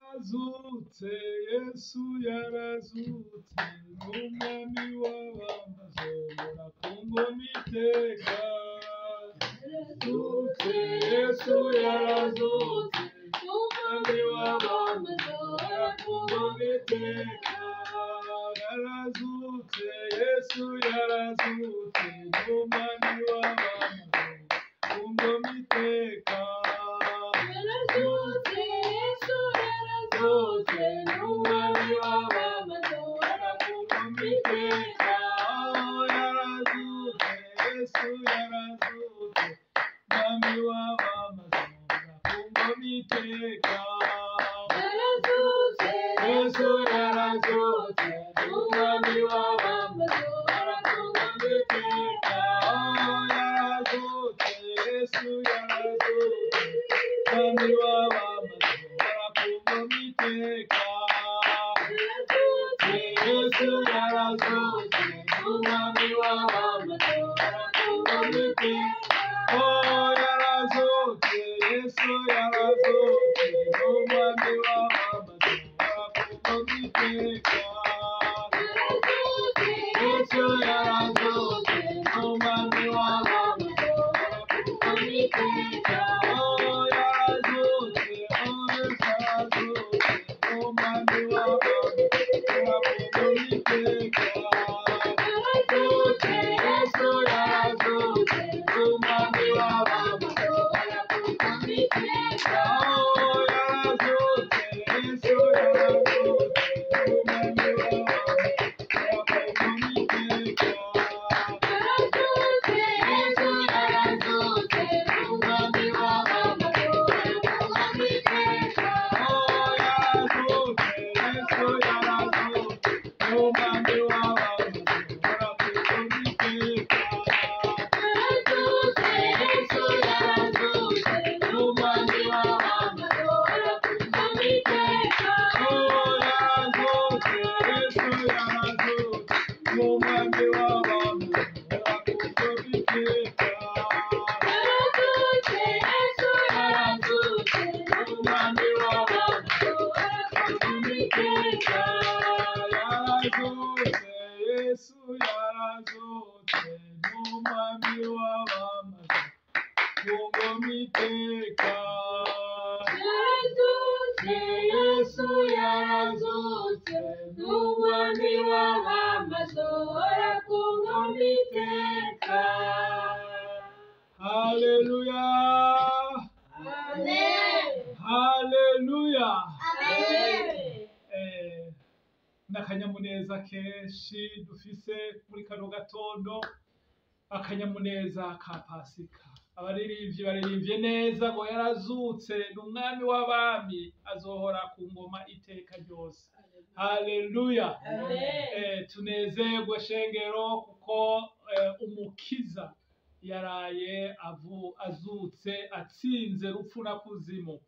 Yarazutse, Yesu yarazutse, n'umwami w'abami azobora ku ngoma iteka. Yarazutse, Yesu yarazutse, n'umwami w'abami azobora ku ngoma iteka. Yarazutse, Yesu yarazutse, n'umwami w'abami azobora ku ngoma iteka. Yarazutse, Yesu yarazutse, n'umwami w'abami azahora ku ngoma iteka. Yarazutse, Yesu yarazutse, umwami w'abami azahora ku ngoma iteka. Yarazutse, Yesu yarazutse, n'umwami w'abami azahora ku ngoma iteka. Yarazutse, Yesu yarazutse, umwami w'abami azahora ku ngoma iteka. Yarazutse, Yesu yarazutse, n'umwami w'abami azahora ku ngoma iteka. Oh, yarazutse, Yesu yarazutse, n'umwami w'abami azahora ku ngoma iteka. Yarazutse, Yesu yarazutse, n'umwami w'abami azahora ku ngoma iteka. Oh, yarazutse, oh, Yesu yarazutse, n'umwami w'abami azahora ku ngoma iteka. Yarazutse, Yesu yarazutse, n'umwami w'abami azahora ku ngoma iteka. Oh, yarazutse, Yesu yarazutse, n'umwami w'abami azahora ku ngoma iteka. Yarazutse, Yesu yarazutse, n'umwami w'abami azahora ku ngoma iteka. Oh, yarazutse, Yesu yarazutse, n'umwami w'abami azahora ku ngoma iteka. Yarazutse, Yesu yarazutse, n'umwami w'abami azahora ku ngoma iteka. Oh, yarazutse, Yesu yarazutse, n'umwami w'abami azahora ku ngoma iteka. Yarazutse, Yesu yarazutse, n'umwami w'abami azahora ku ngoma iteka. Yarazutse, Yesu yarazutse, n'umwami w'abami ku ngoma iteka. Yarazutse, Yesu yarazutse, n'umwami w'abami azahora ku ngoma iteka. Haleluya, Amen. haleluya. Amen. Eh, n'akanyamuneza kenshi dufise muri kano gatondo, akanyamuneza ka Pasika. Abaririmbyi baririmbye neza ngo yarazutse, ni umwami w'abami, azohora ku ngoma iteka ryose. Haleluya. Amen. Tunezerwe shengero kuko umukiza yaraye azutse atsinze rupfu na kuzimu.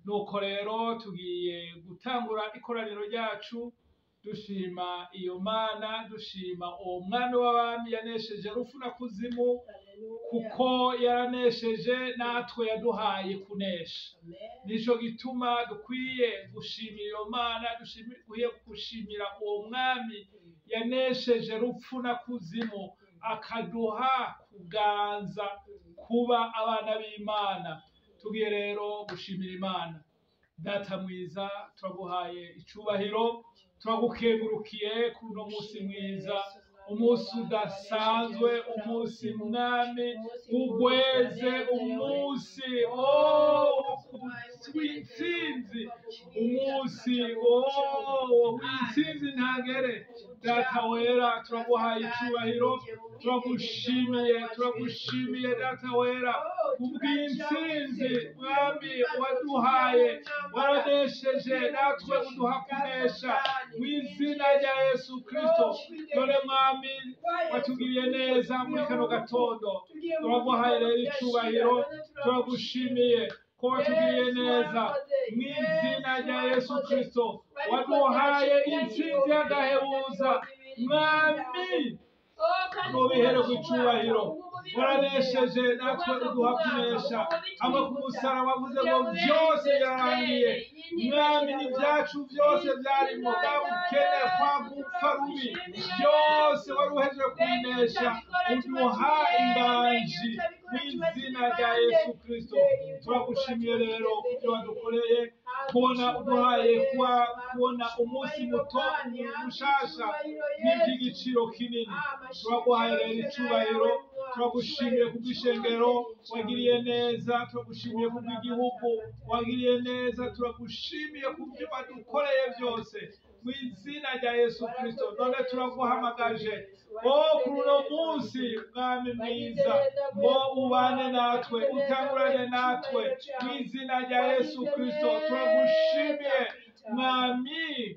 Nuko rero tugiye gutangura ikoraniro ryacu dushima iyo Mana, dushima uwo mwami w'abami yanesheje rupfu na kuzimu, kuko yaranesheje natwe yaduhaye kunesha. Nico gituma dukwiye gushimira iyo Mana, dukwiye gushimira uwo mwami yanesheje rupfu na kuzimu, akaduha kuganza kuba abana b'Imana. Tugiye rero gushimira Imana. Data mwiza, turaguhaye icubahiro, turagukengurukiye kuri uno munsi mwiza, umunsi udasanzwe, umunsi mwami ugweze, umunsi w'intsinzi, umunsi w'intsinzi ntagere. Data wera, turaguhaye icubahiro, turagushimiye, turagushimiye Data wera kubw'intsinzi mwami waduhaye, waranesheje natwe uduha kunesha mu izina rya Yesu Kristo. None mwami watugiriye neza muri kano gatondo, turaguhaye rero icubahiro, turagushimiye ko watugiriye neza mu izina rya Yesu Kristo. Waduhaye intsinzi y'agahebuza mwami, nubihere ku icubahiro. Waranesheje natwe uduha kunesha. Hamwe ku musaraba wavuze ngo byose birarangiye. Mwami, n'ibyacu byose byarimo, bwa bukene, kwa gupfa rubi, byose wari uhejeje kubinesha, uduha inganji mu izina rya Yesu Kristo. Turagushimiye rero kubyo wadukoreye, kubona uduhaye kuba kubona umunsi muto mushasha n'iby'igiciro kinini. Turaguhaye rero icubahiro, turagushimiye kubw'ishengero wagiriye neza, turagushimiye kubw'igihugu wagiriye neza, turagushimiye kubyo wadukoreye byose mu izina rya Yesu Kristo. None turaguhamagaje o kuri uno munsi, Mwami mwiza, ngo ubane natwe, utangurane natwe mu izina rya Yesu Kristo. Turagushimiye Mwami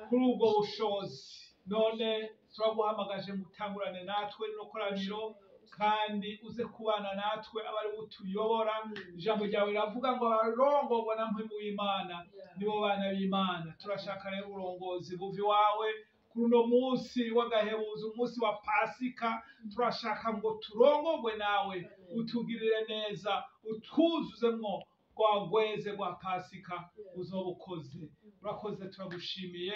kuri ubwo bushobozi. None turaguhamagaje ngo utangurane natwe rino koraniro, kandi uze kubana natwe, abari butuyobora. Ijambo ryawe riravuga ngo abarongorwa na Mpwemu w'Imana nibo bana b'Imana. Turashaka rero uburongozi buva iwawe kuri uno munsi w'agahebuzo, umunsi wa Pasika. Turashaka ngo turongorwe nawe, utugirire neza, utwuzuzemwo rwa rweze rwa Pasika uzoba ukoze. Urakoze, turagushimiye,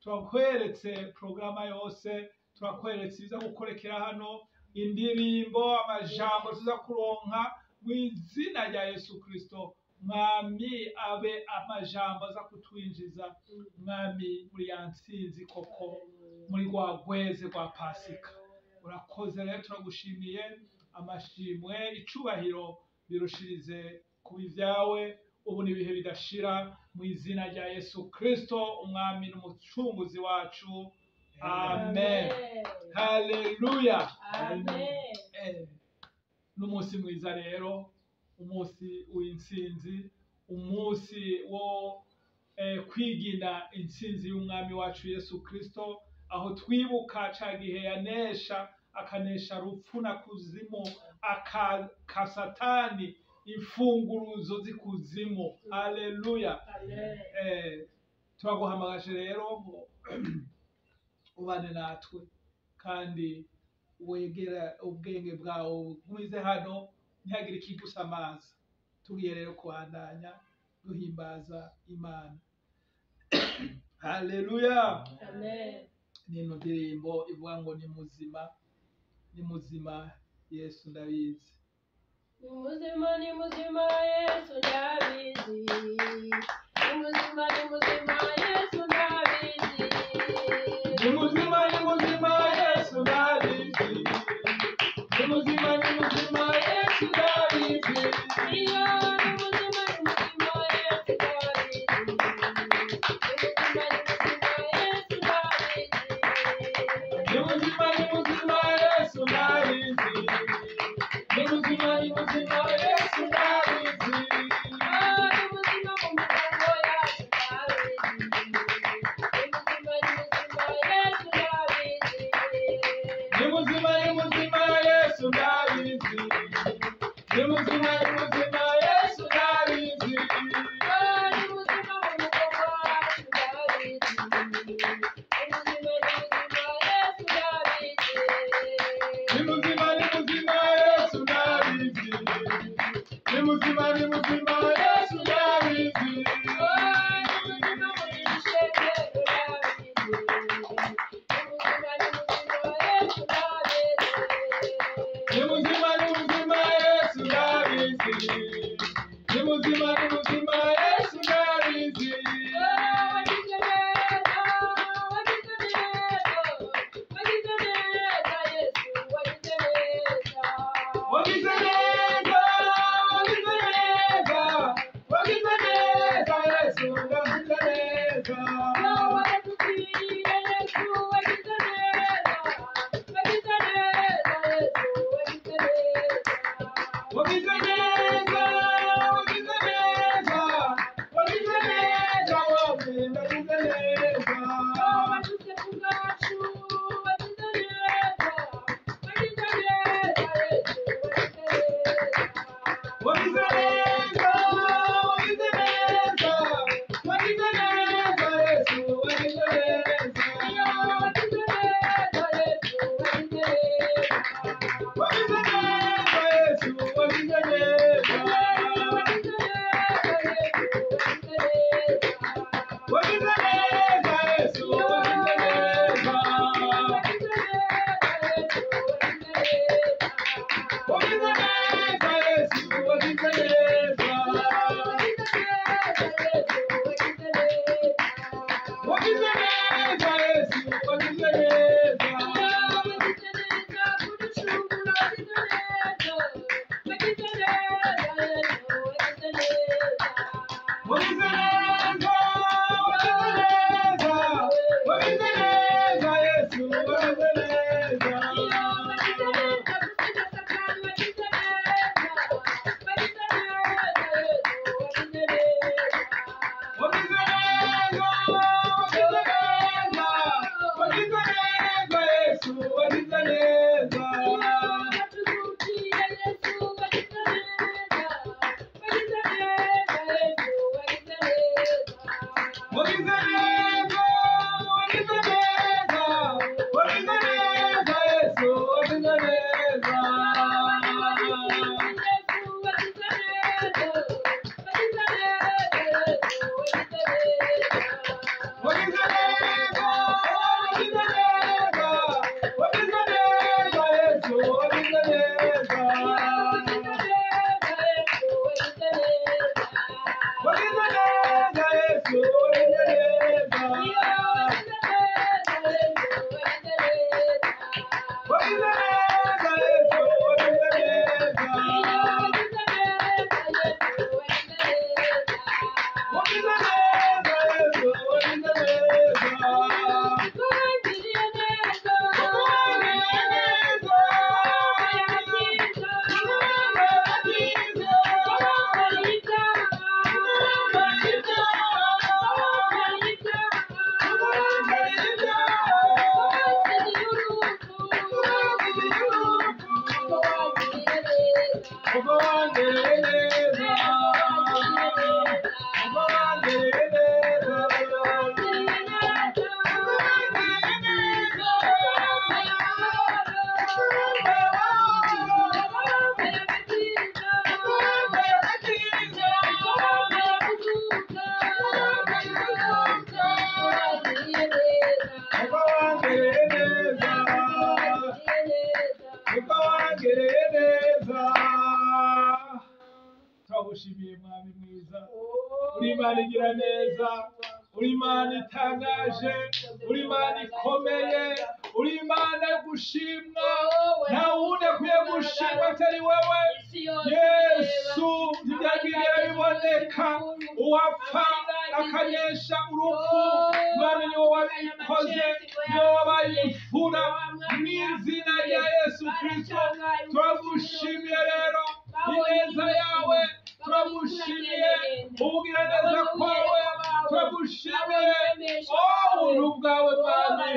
turakweretse porogaramu yose, turakweretse ibiza gukorekera hano, indirimbo, amajambo tuza kuronka mu izina rya Yesu Kristo. Mwami, abe amajambo aza kutwinjiza, Mwami, muri ya ntsinzi koko, muri rwa rweze rwa Pasika. Urakoze rero, turagushimiye. Amashimwe, icubahiro birushirize kuba ibyawe ubu n'ibihe bidashira, mu izina rya Yesu Kristo, Umwami n'Umucunguzi wacu, amen. Haleluya. Amen. N'umunsi mwiza rero, umunsi w'intsinzi, umunsi wo kwigina intsinzi y'Umwami wacu Yesu Kristo, aho twibuka ca gihe yanesha, akanesha rupfu na kuzimu, akaka Satani imfunguruzo z'ikuzimu. Haleluya. Amen. Turaguhamagaje rero ngo ubane natwe, kandi wegera ubwenge bwawe bugwize hano, ntihagire ikigusamaza. Tugiye rero kubandanya duhimbaza Imana. Haleluya. Amen. Nino ndirimbo ivuga ngo ni muzima, ni muzima Yesu ndabizi. Ni muzima, ni muzima Yesu ndabizi. Ni muzima, ni muzima Yesu ndabizi. Ni muzima, ni muzima Yesu ndabizi. Ni muzima, ni muzima Yesu ndabizi. Iyo ni muzima, ni muzima Yesu ndabizi. Ni muzima, ni muzima Yesu ndabizi. Ni muzima, ni muzima Yesu ndabizi. Ni muzima, ni muzima Yesu ndabizi. Oh, ni muzima mu miryango yacu ndabizi. Ni muzima, ni muzima Yesu ndabizi. Ni muzima, ni muzima Yesu ndabizi. Ni muzima, ni muzima Yesu ndabizi. Oh, ni muzima mu mugongo wacu ndabizi. Ni muzima, ni muzima Yesu ndabizi. Ni muzima, ni muzima Yesu ndabizi. Ni muzima, ni muzima Yesu ndabizi. Oh, ni muzima muri iri shengero ndabizi. Ni muzima, ni muzima Yesu ndabizi. Ni muzima, ni muzima Yesu ndabizi. Ni muzima, ni muzima Yesu ndabizi. Oh, wagize neza, wagize neza, wagize neza Yesu, wagize neza. Wagize neza, wagize neza, wagize neza Yesu, wagize neza. Wagize neza, wagize neza, wagize neza Yesu, wagize neza. Wagize neza, wagize neza, wagize neza Yesu, wagize neza. Wagize neza Yesu, wagize neza. Wagize neza Yesu, wagize neza. Wagize neza Yesu, wagize neza. Wagize neza. Kuko wangereye neza, kuko wangereye neza, kuko wangereye neza. Kuko wangereye neza, kuko wangereye neza. Turagushimiye Mwami mwiza, uri Imana igira neza, uri Imana itangaje, uri Imana ikomeye, uri Imana yo gushimwa. Nta wundi akwiye gushimwa atari wewe. Yesu ntibyagiriye biboneka, uwapfa akanesha urupfu, Mwami ni wowe wabikoze, ni wowe wabaye imfura. Mu izina rya Yesu Kristo turagushimiye rero ineza yawe, turagushimiye ubugiraneza kwawe, turagushimiye ubuntu bwawe Mwami,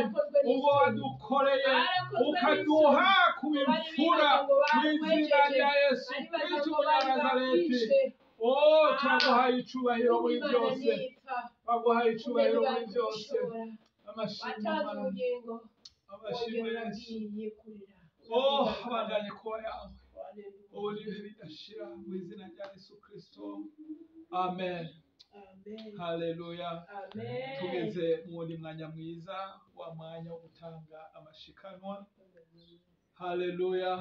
ubwo wadukoreye ukaduha kuba imfura mu izina rya Yesu Kristo w'Umunyanazareti. Oh, turaguhaye icubahiro muri byose, turaguhaye icubahiro muri byose. Amashimwe Mana, amashimwe Yesu. Oh, abandanye kuba yawe ubu n'ibihe bidashira mu izina rya Yesu Kristo, amen. Haleluya. Tugeze mu wundi mwanya mwiza, wa mwanya wo gutanga amashikanwa. Haleluya.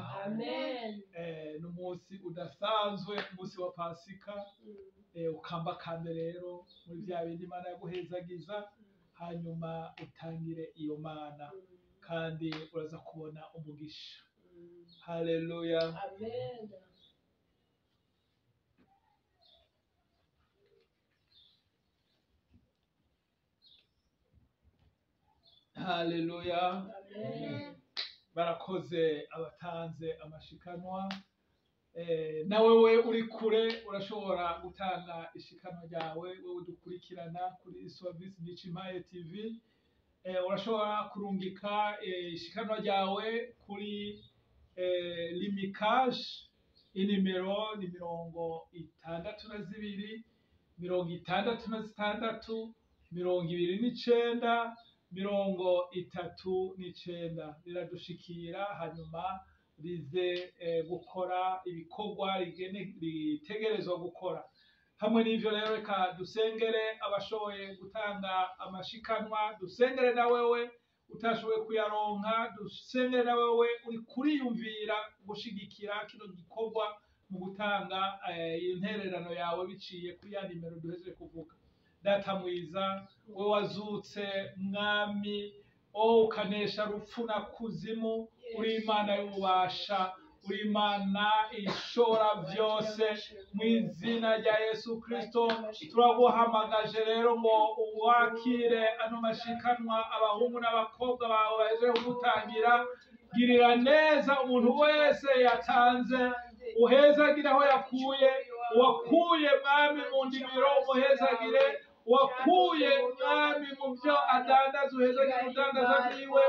Ni umunsi udasanzwe, umunsi wa Pasika. Ukambakambe rero muri bya bindi Imana yaguhezagiza, hanyuma utangire iyo Mana, kandi uraza kubona umugisha. Haleluya. Haleluya. Barakoze abatanze amashikanwa. Na wewe uri kure urashobora gutanga ishikanwa ryawe, wewe dukurikirana kuri Service Nichimaye TV. Urashobora kurungika ishikanwa ryawe kuri Limikash, inimero ni 62 66 29 39. Riradushikira hanyuma rize gukora ibikorwa ritegerezwa gukora. Hamwe n'ivyo rero, reka dusengere abashoboye gutanga amashikanwa, dusengere na wewe utashoboye kuyaronka, dusengere na wewe uri kuriyumvira gushigikira kino gikorwa mu gutanga intererano yawe biciye kuri ya nimero duhejeje kuvuga. Data mwiza, we wazutse Mwami, o ukanesha rupfu na kuzimu, uri Imana y'ububasha, uri Imana ishobora byose. Mu izina rya Yesu Kristo turaguhamagaje rero ngo uwakire ano mashikanwa abahungu n'abakobwa bawe bahejeje kugutangira. Girira neza umuntu wese yatanze, uhezagire aho yakuye, uwakuye Mwami mu ndimiro umuhezagire, uwakuye Mwami mu byo adandaza uhezagire udandaza bwiwe,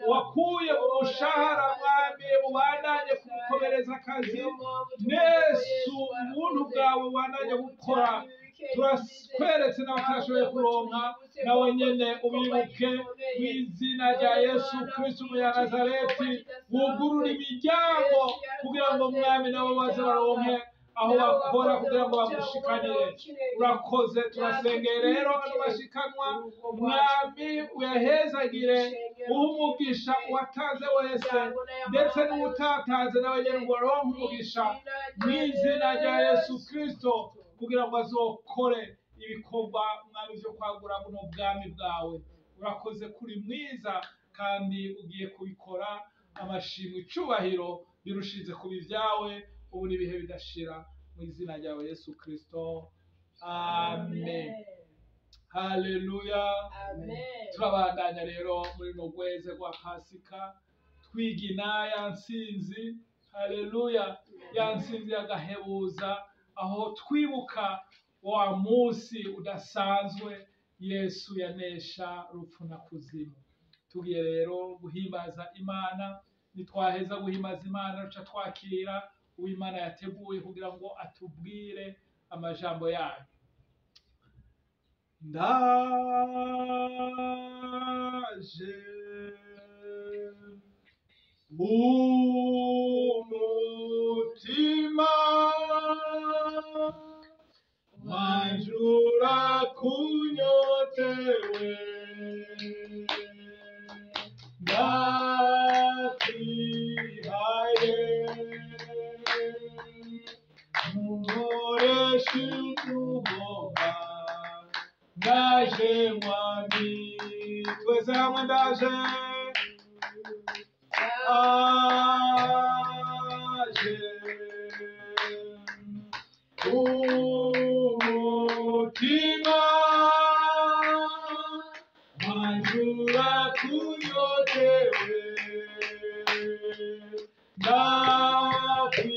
uwakuye mu mushahara Mwami ubandanye kumukomereza akazi. Yesu, ubuntu bwawe bubandanye gukora. Turakweretse n'abatashoboye. Abatashoboye kuronka nawe nyene ubibuke mu izina rya Yesu Kristo Umunyanazareti, wugurure imiryango kugira ngo mwami nabo baze baronke aho bakora kugira ngo bagushikanire. Urakoze, turasengeye rero ano mashikanwa, mwami uyahezagire, uhe umugisha uwatanze wese ndetse n'uwutatanze nawe nyene ngo aronke umugisha mu izina rya Yesu Kristo, kugira ngo azokore ibikorwa mwami vyo kwagura buno bwami bwawe. Urakoze, kuri mwiza kandi ugiye kubikora. Amashimwe, icubahiro birushize kuba ibyawe ubu n'ibihe bidashira, mu izina ryawe Yesu Kristo, amen. Haleluya. Amen. Turabandanya rero muri runo rweze rwa Pasika twigina ya nsinzi, haleluya, ya nsinzi y'agahebuza, aho twibuka wa munsi udasanzwe Yesu yanesha rupfu na kuzimu. Tugiye rero guhimbaza Imana. Nitwaheza guhimbaza Imana, ruca twakira uwo Imana yateguye kugira ngo atubwire amajambo yayo. Ndaje, umutima wanje urakunyotewe, ndakwihaye, nkoresha ibyo ugomba. Ndaje mwami, twese hamwe, ndaje, aje, umutima wanje urakunyotewe,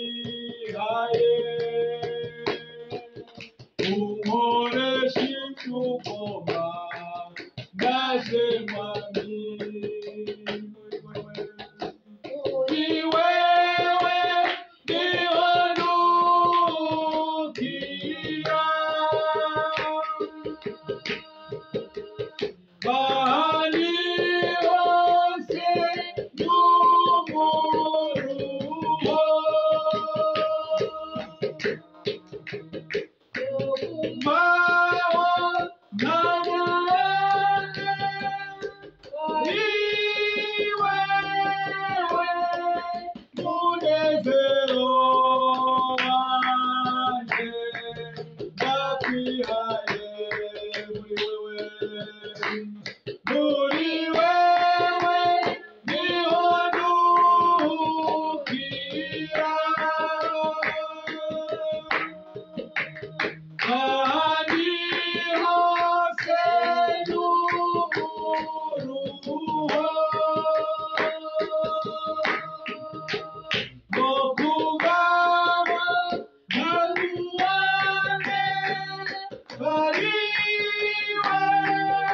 ndakwihaye, unkoresha ibyo ugomba. Ndaje mwami, ni wewe ndiho nduhukira, bahari hose n'umuruho, mawo nawe ni wewe munezero wanje, ndakwihaye muri wewe, muri wewe niho nduhukira, ahandi hose n'umuruho, ngo kugaba ntaguwane, bari wewe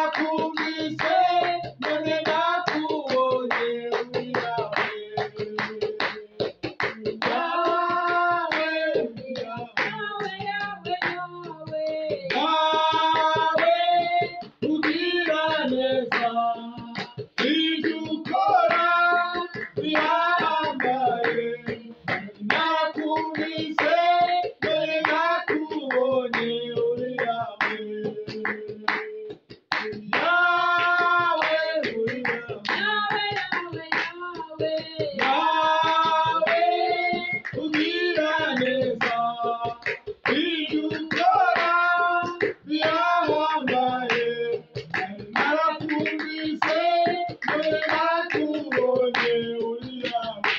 Narakumvise none nakubonye uri Yawe. Yawe, Yawe. Yawe ugira neza, ibyo ukora birahambaye. Nakumvise dore nakubonye uri Yawe. Yawe uri Yawe. Yawe ugira neza, ibyo ukora birahambaye. Narakumvise dore nakubonye uri Yawe.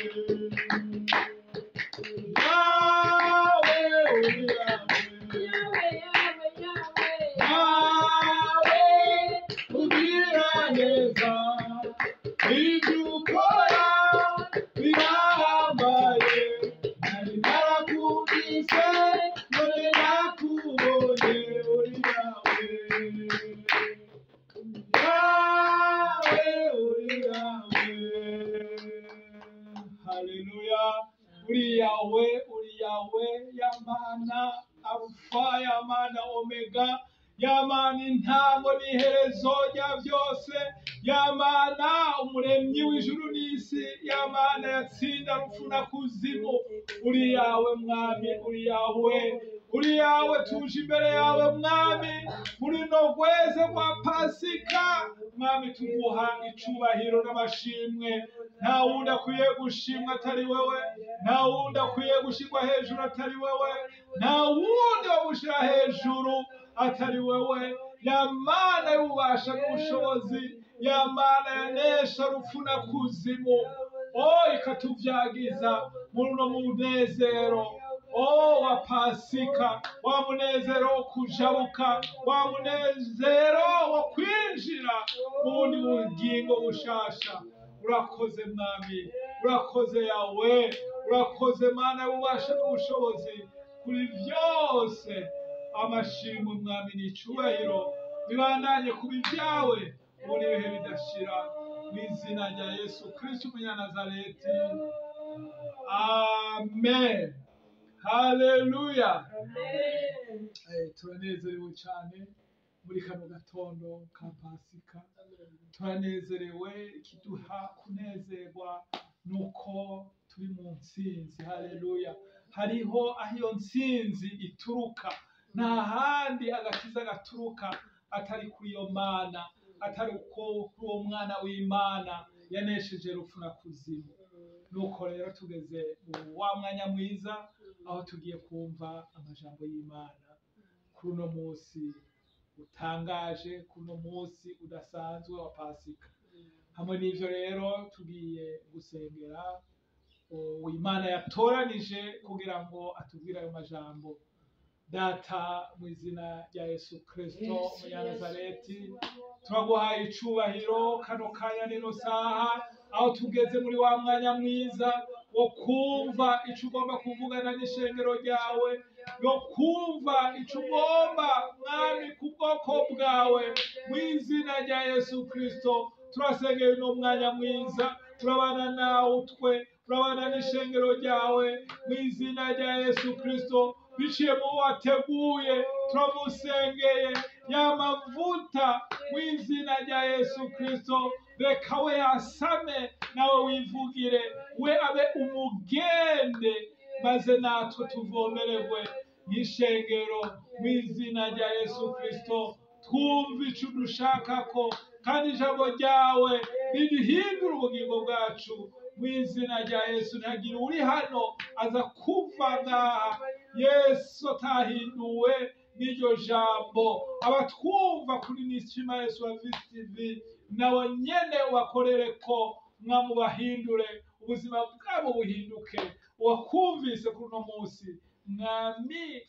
Yawe uri Yawe. Yawe ugira neza, ibyo ukora birahambaye. Nari narakumvise none nakubonye uri Yawe. Yawe uri Yawe. Haleluya. Uri Yawe, uri Yawe, Yamana Alufa, Yamana Omega, Yamana intango n'iherezo rya byose, Yamana umuremyi w'ijuru n'isi, Yamana yatsinda rupfu na kuzimu. Uri Yawe Mwami, uri Yawe, uri Yawe, tuje imbere yawe Mwami, muri no rweze rwa Pasika. Mwami, tuguha icubahiro n'amashimwe. Nta wundi akwiye gushimwa atari wewe, nta wundi akwiye gushyirwa hejuru atari wewe, nta wundi wo gushyira hejuru atari wewe. Ya Mana y'ububasha n'ubushobozi, ya Mana yanesha rupfu na kuzimu, o ikatuvyagiza muri uno munezero o wa Pasika, wa munezero wo kujabuka, wa munezero wo kwinjira mu bundi bugingo bushasha. Urakoze Mwami, urakoze Yawe, urakoze Mana y'ububasha n'ubushobozi kuri byose. Amashimwe Mwami n'icubahiro bibandanye kuba ibyawe ubu n'ibihe bidashira, mu izina rya Yesu Kristo umunyanazareti, amen. Haleluya. Turanezerewe cyane muri kano gatondo ka Pasika. Turanezerewe, ikiduha kunezerwa nuko turi mu ntsinzi. Haleluya. Hariho aho iyo ntsinzi ituruka, nta handi agakiza gaturuka atari kuri iyo Mana, atari uko kuri uwo mwana w'Imana yanesheje rupfu na kuzimu. Nuko rero tugeze mu wa mwanya mwiza aho tugiye kumva amajambo y'Imana kuri uno munsi utangaje, kuri uno munsi udasanzwe wa Pasika. Hamwe n'ivyo rero tugiye gusengera uwo Imana yatoranije kugira ngo atubwire ayo majambo. Data, mu izina rya Yesu Kristo umunyanazareti, turaguhaye icubahiro kano kanya nino saha aho tugeze muri wa mwanya mwiza wo kumva ico ugomba kuvugana n'ishengero ryawe, yo kumva ico ugomba Mwami ku bwoko bwawe. Mu izina rya Yesu Kristo turasengera uno mwanya mwiza, turabana nawe utwe, turabana n'ishengero ryawe mu izina rya Yesu Kristo. Biciye mu wateguye, turamusengeye ya mavuta mu izina rya Yesu Kristo. Reka we yasame nawe wivugire, we abe umugende, maze natwe tuvomererwe nk'ishengero mu izina rya Yesu Kristo. Twumve ico udushakako, kandi ijambo ryawe ririhindura ubugingo bwacu mu izina rya Yesu. Ntihagire uri hano aza kuva ngaha Yesu atahinduwe n'iryo jambo. Abatwumva kuri Nishima Yesu wa VTV nabo nyene ubakorere ko mwamubahindure, ubuzima bwabo buhinduke. Uwakumvise kuri uno munsi Mwami,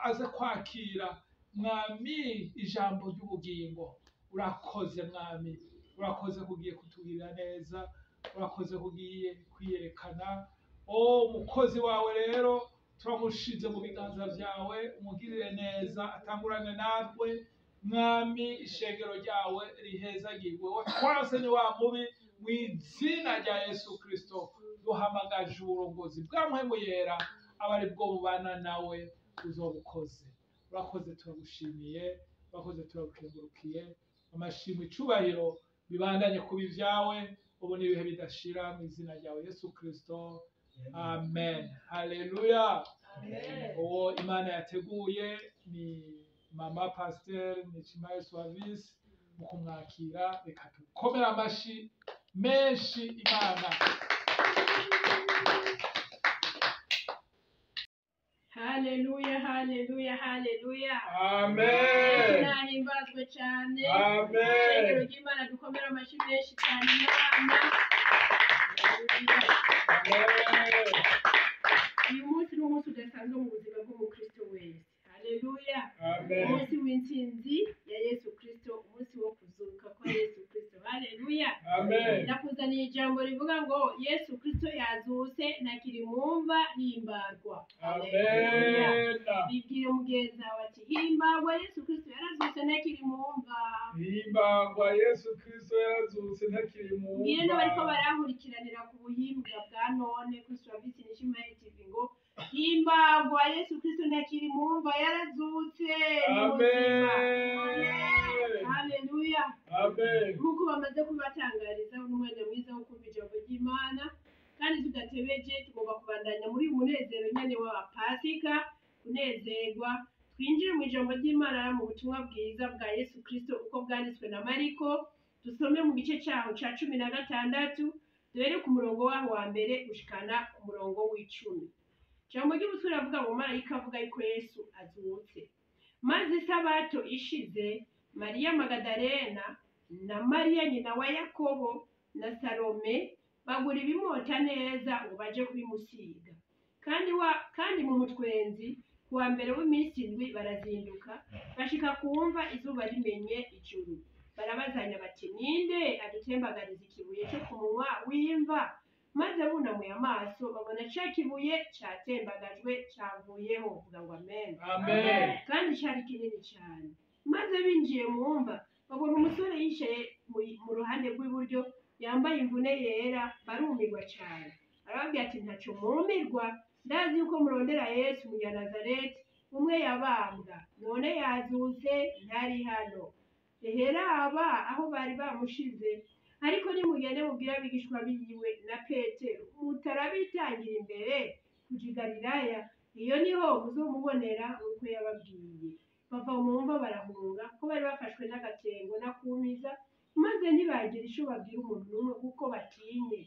aze kwakira Mwami ijambo ry'ubugingo. Urakoze Mwami, urakoze kugiye kutugirira neza, urakoze kugiye kwiyerekana. O umukozi wawe rero turamushize mu biganza byawe, umugirire neza, atangurane natwe Mwami, ishengero ryawe rihezagirwe. Watwanse ni wa mubi, mu izina rya Yesu Kristo duhamagaje uburongozi bwa Mpwemu Yera, aba ari bwo bubana nawe uzobukoze. Urakoze, turagushimiye, urakoze, turagukengurukiye. Amashimwe, icubahiro bibandanye kuba ibyawe ubu n'ibihe bidashira, mu izina ryawe Yesu Kristo, amen. Haleluya. Uwo Imana yateguye ni mama pasiteri Nicimaye Suwavisi. Mu kumwakira, reka dukomere amashi menshi Imana. Haleluya, haleluya, haleluya! Amen. Nahimbazwe cyane. Amen. Ishengero ry'Imana, dukomere amashyi menshi cyane Imana. Amen. Uyu munsi ni umunsi udasanzwe mu buzima bw'umukristo wese. Haleluya! Amen. Umunsi w'intsinzi ya Yesu Kristo, umunsi wo kuzuka kwa Yesu Kristo. Haleluya! Amen. Ndakuzaniye ijambo rivuga ngo Yesu Kristo yazutse, ntakiri mu mva, himbarwa. Haleluya. Amen. Bibwire mugenzi wawe ati: "Himbagwa, Yesu Kristo yarazutse, ntakiri mu mva." Himbagwa, Yesu Kristo yarazutse, ntakiri mu Mbwire n'abariko mva. barankurikiranira ku buhimbwa bwa none kuri Suwavisi Nishimaye TV ngo: "Himbagwa, Yesu Kristo ntakiri mu mva, yarazutse, ni muzima." Amen. Haleluya! Amen. Nk'uko bamaze kubatangariza, n'umwanya mwiza wo kumva ijambo ry'Imana, kandi tudatebeje tugomba kubandanya muri uyu munezero nyene wa Pasika, kunezerwa. Twinjire mu ijambo ry'Imana, mu butumwa bwiza bwa Yesu Kristo uko bwanditswe na Mariko. Dusome mu gice cyaho ca 16, duhere ku murongo waho wa mbere gushikana ku murongo w'10. Ijambo ry'ubutwe riravuga ngo marayika avuga yuko Yesu azutse. Maze isabato ishize, Mariya Magadalena na Mariya nyina wa Yakobo na Salome bagura ibimota neza ngo baje kubimusiga. Kandi mu mutwenzi, ku wa mbere w'iminsi 7, barazinduka bashika ku mva izuba rimenye ijuru. Barabazanya bati: "Ninde adutembagariza ikibuye cyo ku munwa w'imva?" Maze bunamuye amaso, babona ca kibuye catembagajwe, cavuyeho. Vuga ngo amen. Amen. Kandi cyari kinini cyane. Maze binjiye mu mva, babona umusore yicaye mu ruhande rw'iburyo, yambaye imvune yera, barumirwa cyane. Arababwira ati: "Ntacyo mwumirwa, ndazi yuko murondera Yesu Umunyanazareti, umwe yabambwa. None yazutse, ntari hano. Eheraba aho bari bamushize. Ariko nimugende mubwire abigishwa biwe na Petero, mutarabitangira imbere kuja i Galilaya, iyo niho muzomubonera nk'uko yababwiye." Bava mu mva barahunga, ko bari bafashwe n'agatengo n'akumiza, maze ntibagira ico babwira umuntu n'umwe, kuko batinye.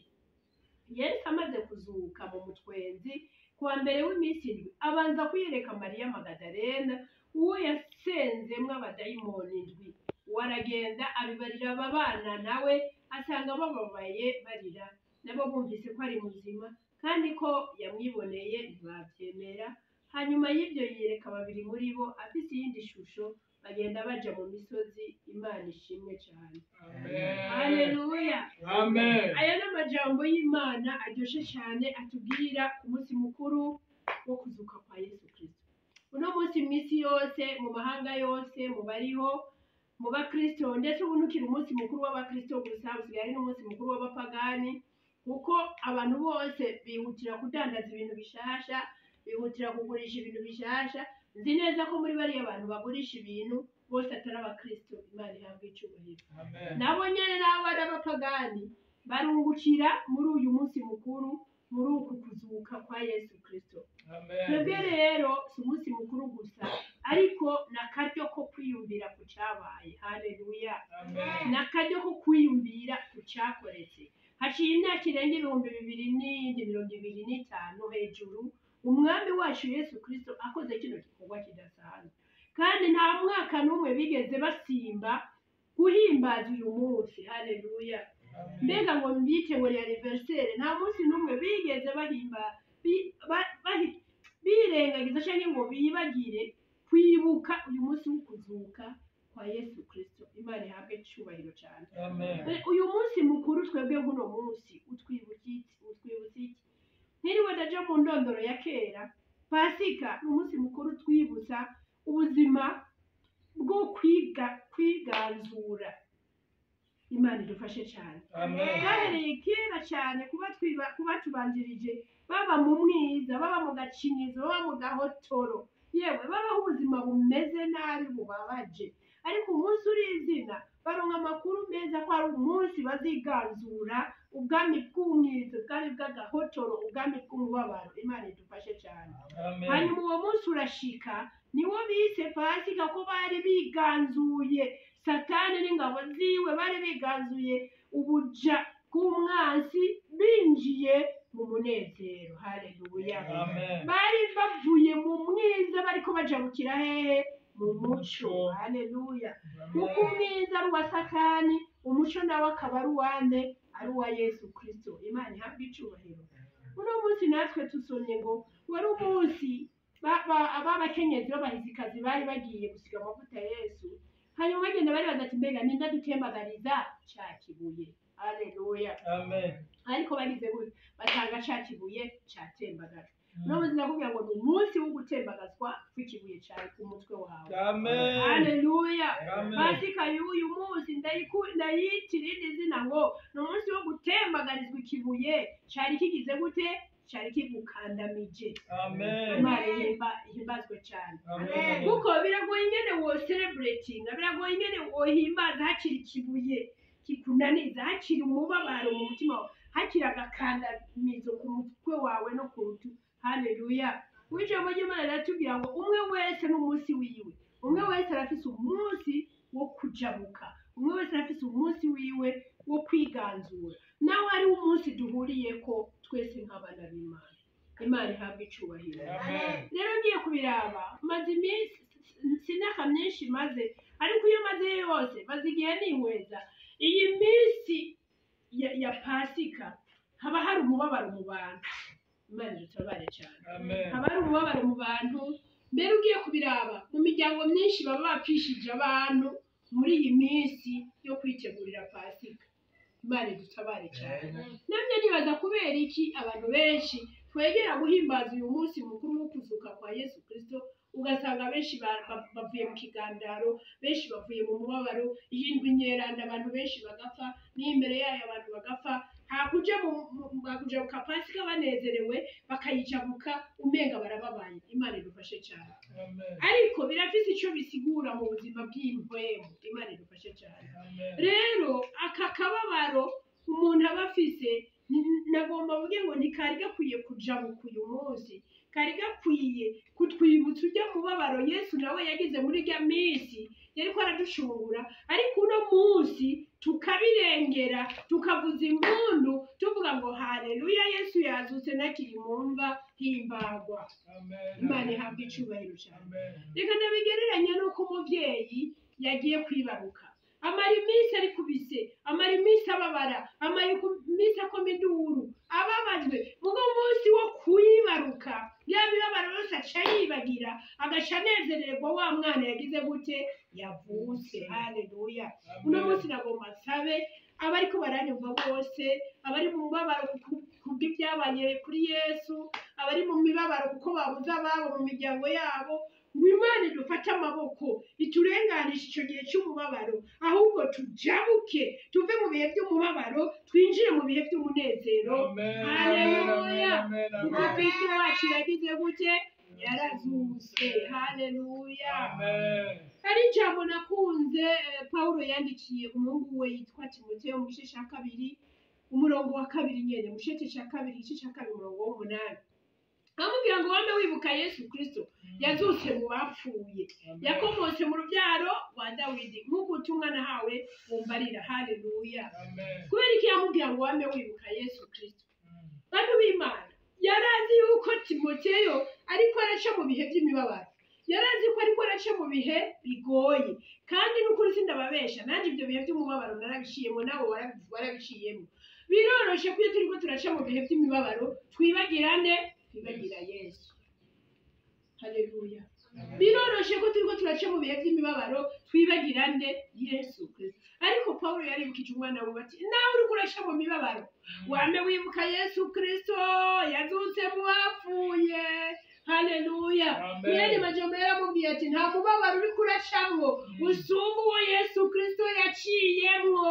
Yesu amaze kuzuka mu mutwenzi, ku wa mbere w'iminsi 7, abanza kwiyereka Mariya Magadalena, uwo yasenzemwo abadayimoni 7. Uwo aragenda abibarira ababana nawe, asanga bababaye barira. Nabo bumvise ko ari muzima kandi ko yamwiboneye, ntibavyemera. Hanyuma y'ibyo yiyereka babiri muri bo afise iyindi shusho, bagenda baja mu misozi. Imana ishimwe cyane. Amen. Haleluya! Amen. Aya ni amajambo y'Imana aryoshe cyane, atubwira ku munsi mukuru wo kuzuka kwa Yesu Kristo. Uno munsi mu isi yose, mu mahanga yose, mu bariho, mu bakristo, ndetse ubu ntukiri umunsi mukuru w'abakristo gusa, usigaye ari n'umunsi mukuru w'abapagani, kuko abantu bose bihutira kudandaza ibintu bishasha, bihutira kugurisha ibintu bishasha. Nzi neza ko muri bariya bantu bagurisha ibintu bose atari abakristo. Imana ihabwa icubahiro. Amen. Nabo nyene nabo ari abapagani, barungukira muri uyu munsi mukuru, muri uku kuzuka kwa Yesu Kristo. Amen. Twebwe rero si umunsi mukuru gusa, ariko ni akaryo ko kwiyumvira ku cyabaye. Haleluya! Amen. Ni akaryo ko kwiyumvira ku cyakoretse. Haciye imyaka irenga 2025 hejuru, Umwami wacu Yesu Kristo akoze kino gikorwa kidasanzwe, kandi nta mwaka n'umwe bigeze basimba guhimbaza uyu munsi. Haleluya! Mbega ngo mbyite ngo ni anniversaire, nta munsi n'umwe bigeze bahimba birengagiza cyangwa ngo bibagire kwibuka uyu munsi wo kuzuka kwa Yesu Kristo. Imana ihabwe icyubahiro cyane. Amen. Uyu munsi mukuru twebwe nk'uno munsi utwibutsa iki? Utwibutsa iki? Ntiriwe ndaja mu ndondoro ya kera. Pasika ni umunsi mukuru twibutsa ubuzima. bwo kwiganzura. Imana idufashe cyane. Bwahereye kera cyane kuba tubanjirije, baba mu mwiza, baba mu gacinyizo, baba mu gahotoro, yewe babaho ubuzima bumeze nabi bubabaje. Ariko umunsi uri izina baronka amakuru meza ko ari umunsi baziganzura ubwami bw'umwiza, ubwami bw'agahotoro, ubwami bw'umubabaro. Imana idufashe cyane. Hanyuma uwo munsi urashika, niwo bise Pasika, ko bari biganzuye Satani n'ingabo ziwe, bari biganzuye ubuja bw'umwansi, binjiye mu munezero. Haleluya. Bari bavuye mu mwiza bariko bajabukira hehe? Mu muco. Haleluya. Kuko umwiza ari uwa Satani, umuco nawe akaba ari uwande? Ari uwa Yesu Kristo. Imana ihabwe icubahiro. Uno munsi natwe tusomye ngo wari umunsi abakenyezi b'abahizikazi bari bagiye gusiga amavuta Yesu. Hanyuma bagenda bari baza ati mbega ninda dutembagariza ca kibuye. Haleluya. Ariko bagize gutya basanga ca kibuye catembagajwe. Uno munsi ndakubwira ngo ni umunsi wo gutembagazwa kw'ikibuye cawe ku mutwe wawe. Haleluya. Pasika y'uyu munsi ndayita irindi zina ngo ni umunsi wo gutembagarizwa ikibuye cari kigize gute? Cari kigukandamije. Imana ihimbazwe cyane. Kuko biragoye ingene wo celebrating, biragoye ingene wohimbaza hakiri ikibuye kikunaniza, hakiri umubabaro mu mutima wawe, hakiri agakandamizo ku mutwe wawe no ku rutu. Haleluya. Ijambo ry'Imana riratubwira ngo umwe wese n'umunsi wiwe, umwe wese arafise umunsi wo kujabuka, umwe wese arafise umunsi wiwe wo kwiganzura. Nawe ari umunsi duhuriyeko twese nk'abana b'Imana. Imana ihabwe icubahiro. Rero ngiye kubiraba, maze iminsi sinaka myinshi maze, ariko iyo maze yose maze igihe nihweza iyi minsi ya Pasika, haba hari umubabaro mu bantu. Imana idutabare cyane. Haba hari umubabaro mu bantu. Mbere ugiye kubiraba mu miryango myinshi baba bapfishije abantu muri iyi minsi yo kwitegurira Pasika. Imana idutabare cyane. Namye nibaza kubera iki abantu benshi twegera guhimbaza uyu munsi mukuru wo kuzuka kwa Yesu Kristo, ugasanga benshi bavuye mu kigandaro, benshi bavuye mu mubabaro, iyindwi nyeranda abantu benshi bagapfa, n'imbere yayo abantu bagapfa. Hakuja mu Pasika banezerewe bakayijabuka umenga barababaye. Imana idufashe cyane. Ariko birafise ico bisigura mu buzima bw'impwemu. Imana idufashe cyane. Rero aka kababaro umuntu aba afise, nagomba mvuge ngo ntikari gakwiye kujabuka uyu munsi, kari gakwiye kutwibutsa ujya mubabaro Yesu nawe yagize muri rya minsi yariko aradushungura. Ariko uno munsi tukabirengera, tukavuza impundu tuvuga ngo haleluya, Yesu yazutse nakiri mu mva, himbagwa. Imana ihabwe icubahiro cyane. Reka ndabigereranya n'uko umuvyeyi yagiye kwibaruka, amara iminsi ari kubise, amara iminsi ababara, amara iminsi akoma induru, ababajwe. Mugo munsi wo kwibaruka ya mibabaro yose aca yibagira, agaca anezererwa wa mwana yagize gute? Yavutse. Haleluya. Uno munsi nagomba nsabe abariko baranyumva bose, abari mu mubabaro kubw'ibyabaye kuri Yesu, abari mu mibabaro kuko babuze ababo mu miryango yabo, ngo Imana idufate amaboko iturenganishe ico gihe cy'umubabaro, ahubwo tujabuke tuve mu bihe by'umubabaro twinjire mu bihe by'umunezero. Haleluya. Kuko Kristo wacu yagize gute? Yarazutse. Haleluya. Hari ijambo nakunze Paulo yandikiye umuhungu we yitwa Timoteyo mu gice ca 2 umurongo wa 2 nyene, mu gice ca 2 igice ca 2 umurongo w'8, amubwira ngo wame wibuka Yesu Kristo yazutse mu bapfuye, yakomotse mu rubyaro rwa Dawidi, nk'uko ubutumwa nahawe bumbarira. Haleluya. Kubera iki yamubwira ngo wame wibuka Yesu Kristo? Bantu b'Imana, yarazi yuko Timoteyo ariko araca mu bihe by'imibabaro, yarazi ko ariko araca mu bihe bigoye, kandi n'ukuri sindababesha, nanjye ibyo bihe by'umubabaro narabiciyemo, nawe warabiciyemo. Biroroshe ko iyo turiko turaca mu bihe by'imibabaro twibagirane, twibagira Yesu. Haleluya. Biroroshe ko turiko turaca mu bihe by'imibabaro twibagirane Yesu Kristo. Ariko Paulo yaribukije umwana we ati nawe uriko uraca mu mibabaro wame wibuka Yesu Kristo yazutse mu bapfuye. Haleluya. Mwene majambo yaramubwiye ati nta mubabaro uri kuracamwo usumba uwo Yesu Kristo yaciyemwo.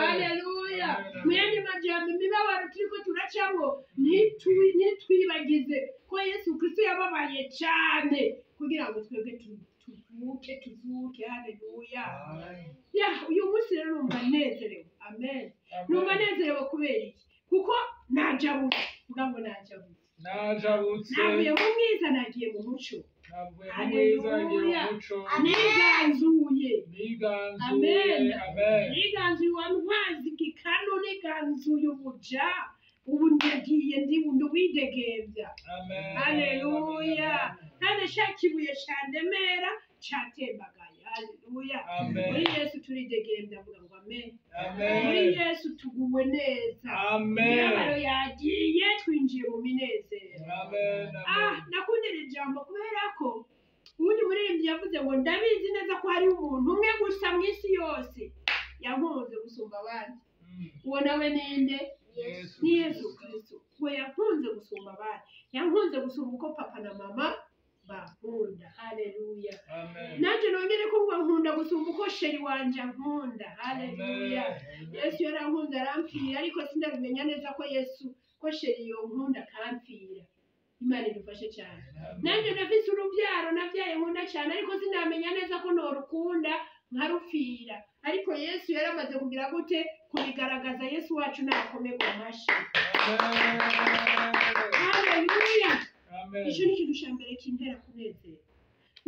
Haleluya. Mwene majambo, imibabaro turiko turacamwo ntitwibagize ko Yesu Kristo yababaye cyane kugira ngo twebwe tuvuke tuzuke. Haleluya. Ya, uyu munsi rero numva nezerewe. Amen. Numva nezerewe kubera iki? Kuko najabutse. Vuga ngo najabutse. Najabutse. Navuye mu mwiza nagiye mu muco. Navuye mu mwiza nagiye mu muco. Niganzuye. Niganzuye. Amen. Amen. Niganzuye wa ntwazi gikano, niganzuye ubuja. Ubu ndagiye ndi nduwidegembya. Amen. Haleluya. Kandi sha kibuye candemera catembagaye. Haleluya. Amen. Muri Yesu turidegembya, avuga ngo amen. Amen. Muri Yesu tuguwe neza. Amen. Imibabaro yagiye, twinjiye mu minezero. Amen. Ah, nakundira ijambo kubera ko ubundi muririmbyi yavuze ngo ndabizi neza ko hari umuntu umwe gusa mu isi yose yankunze gusumba abandi. Uwo nawe ninde? Ni Yesu Kristo. Ngo yankunze gusumba abandi, yankunze gusumba uko papa na mama bankunda. Haleluya. Amen. Nanjye nongere ko ngo nkunda gusumba uko sheri wanje ankunda. Haleluya. Yesu yarankunze arampfira, ariko sindabimenya neza ko Yesu ko sheri yonkunda akampfira. Imana idufashe cyane. Nanjye ndafise urubyaro nabyaye nkunda cyane, ariko sindamenya neza ko norukunda nkarupfira. Ariko Yesu yaramaze kugira gute? Kubigaragaza. Yesu wacu nakomegwa amashyi. Haleluya. Icyo ni ikintu cya mbere kintera kunezerwa.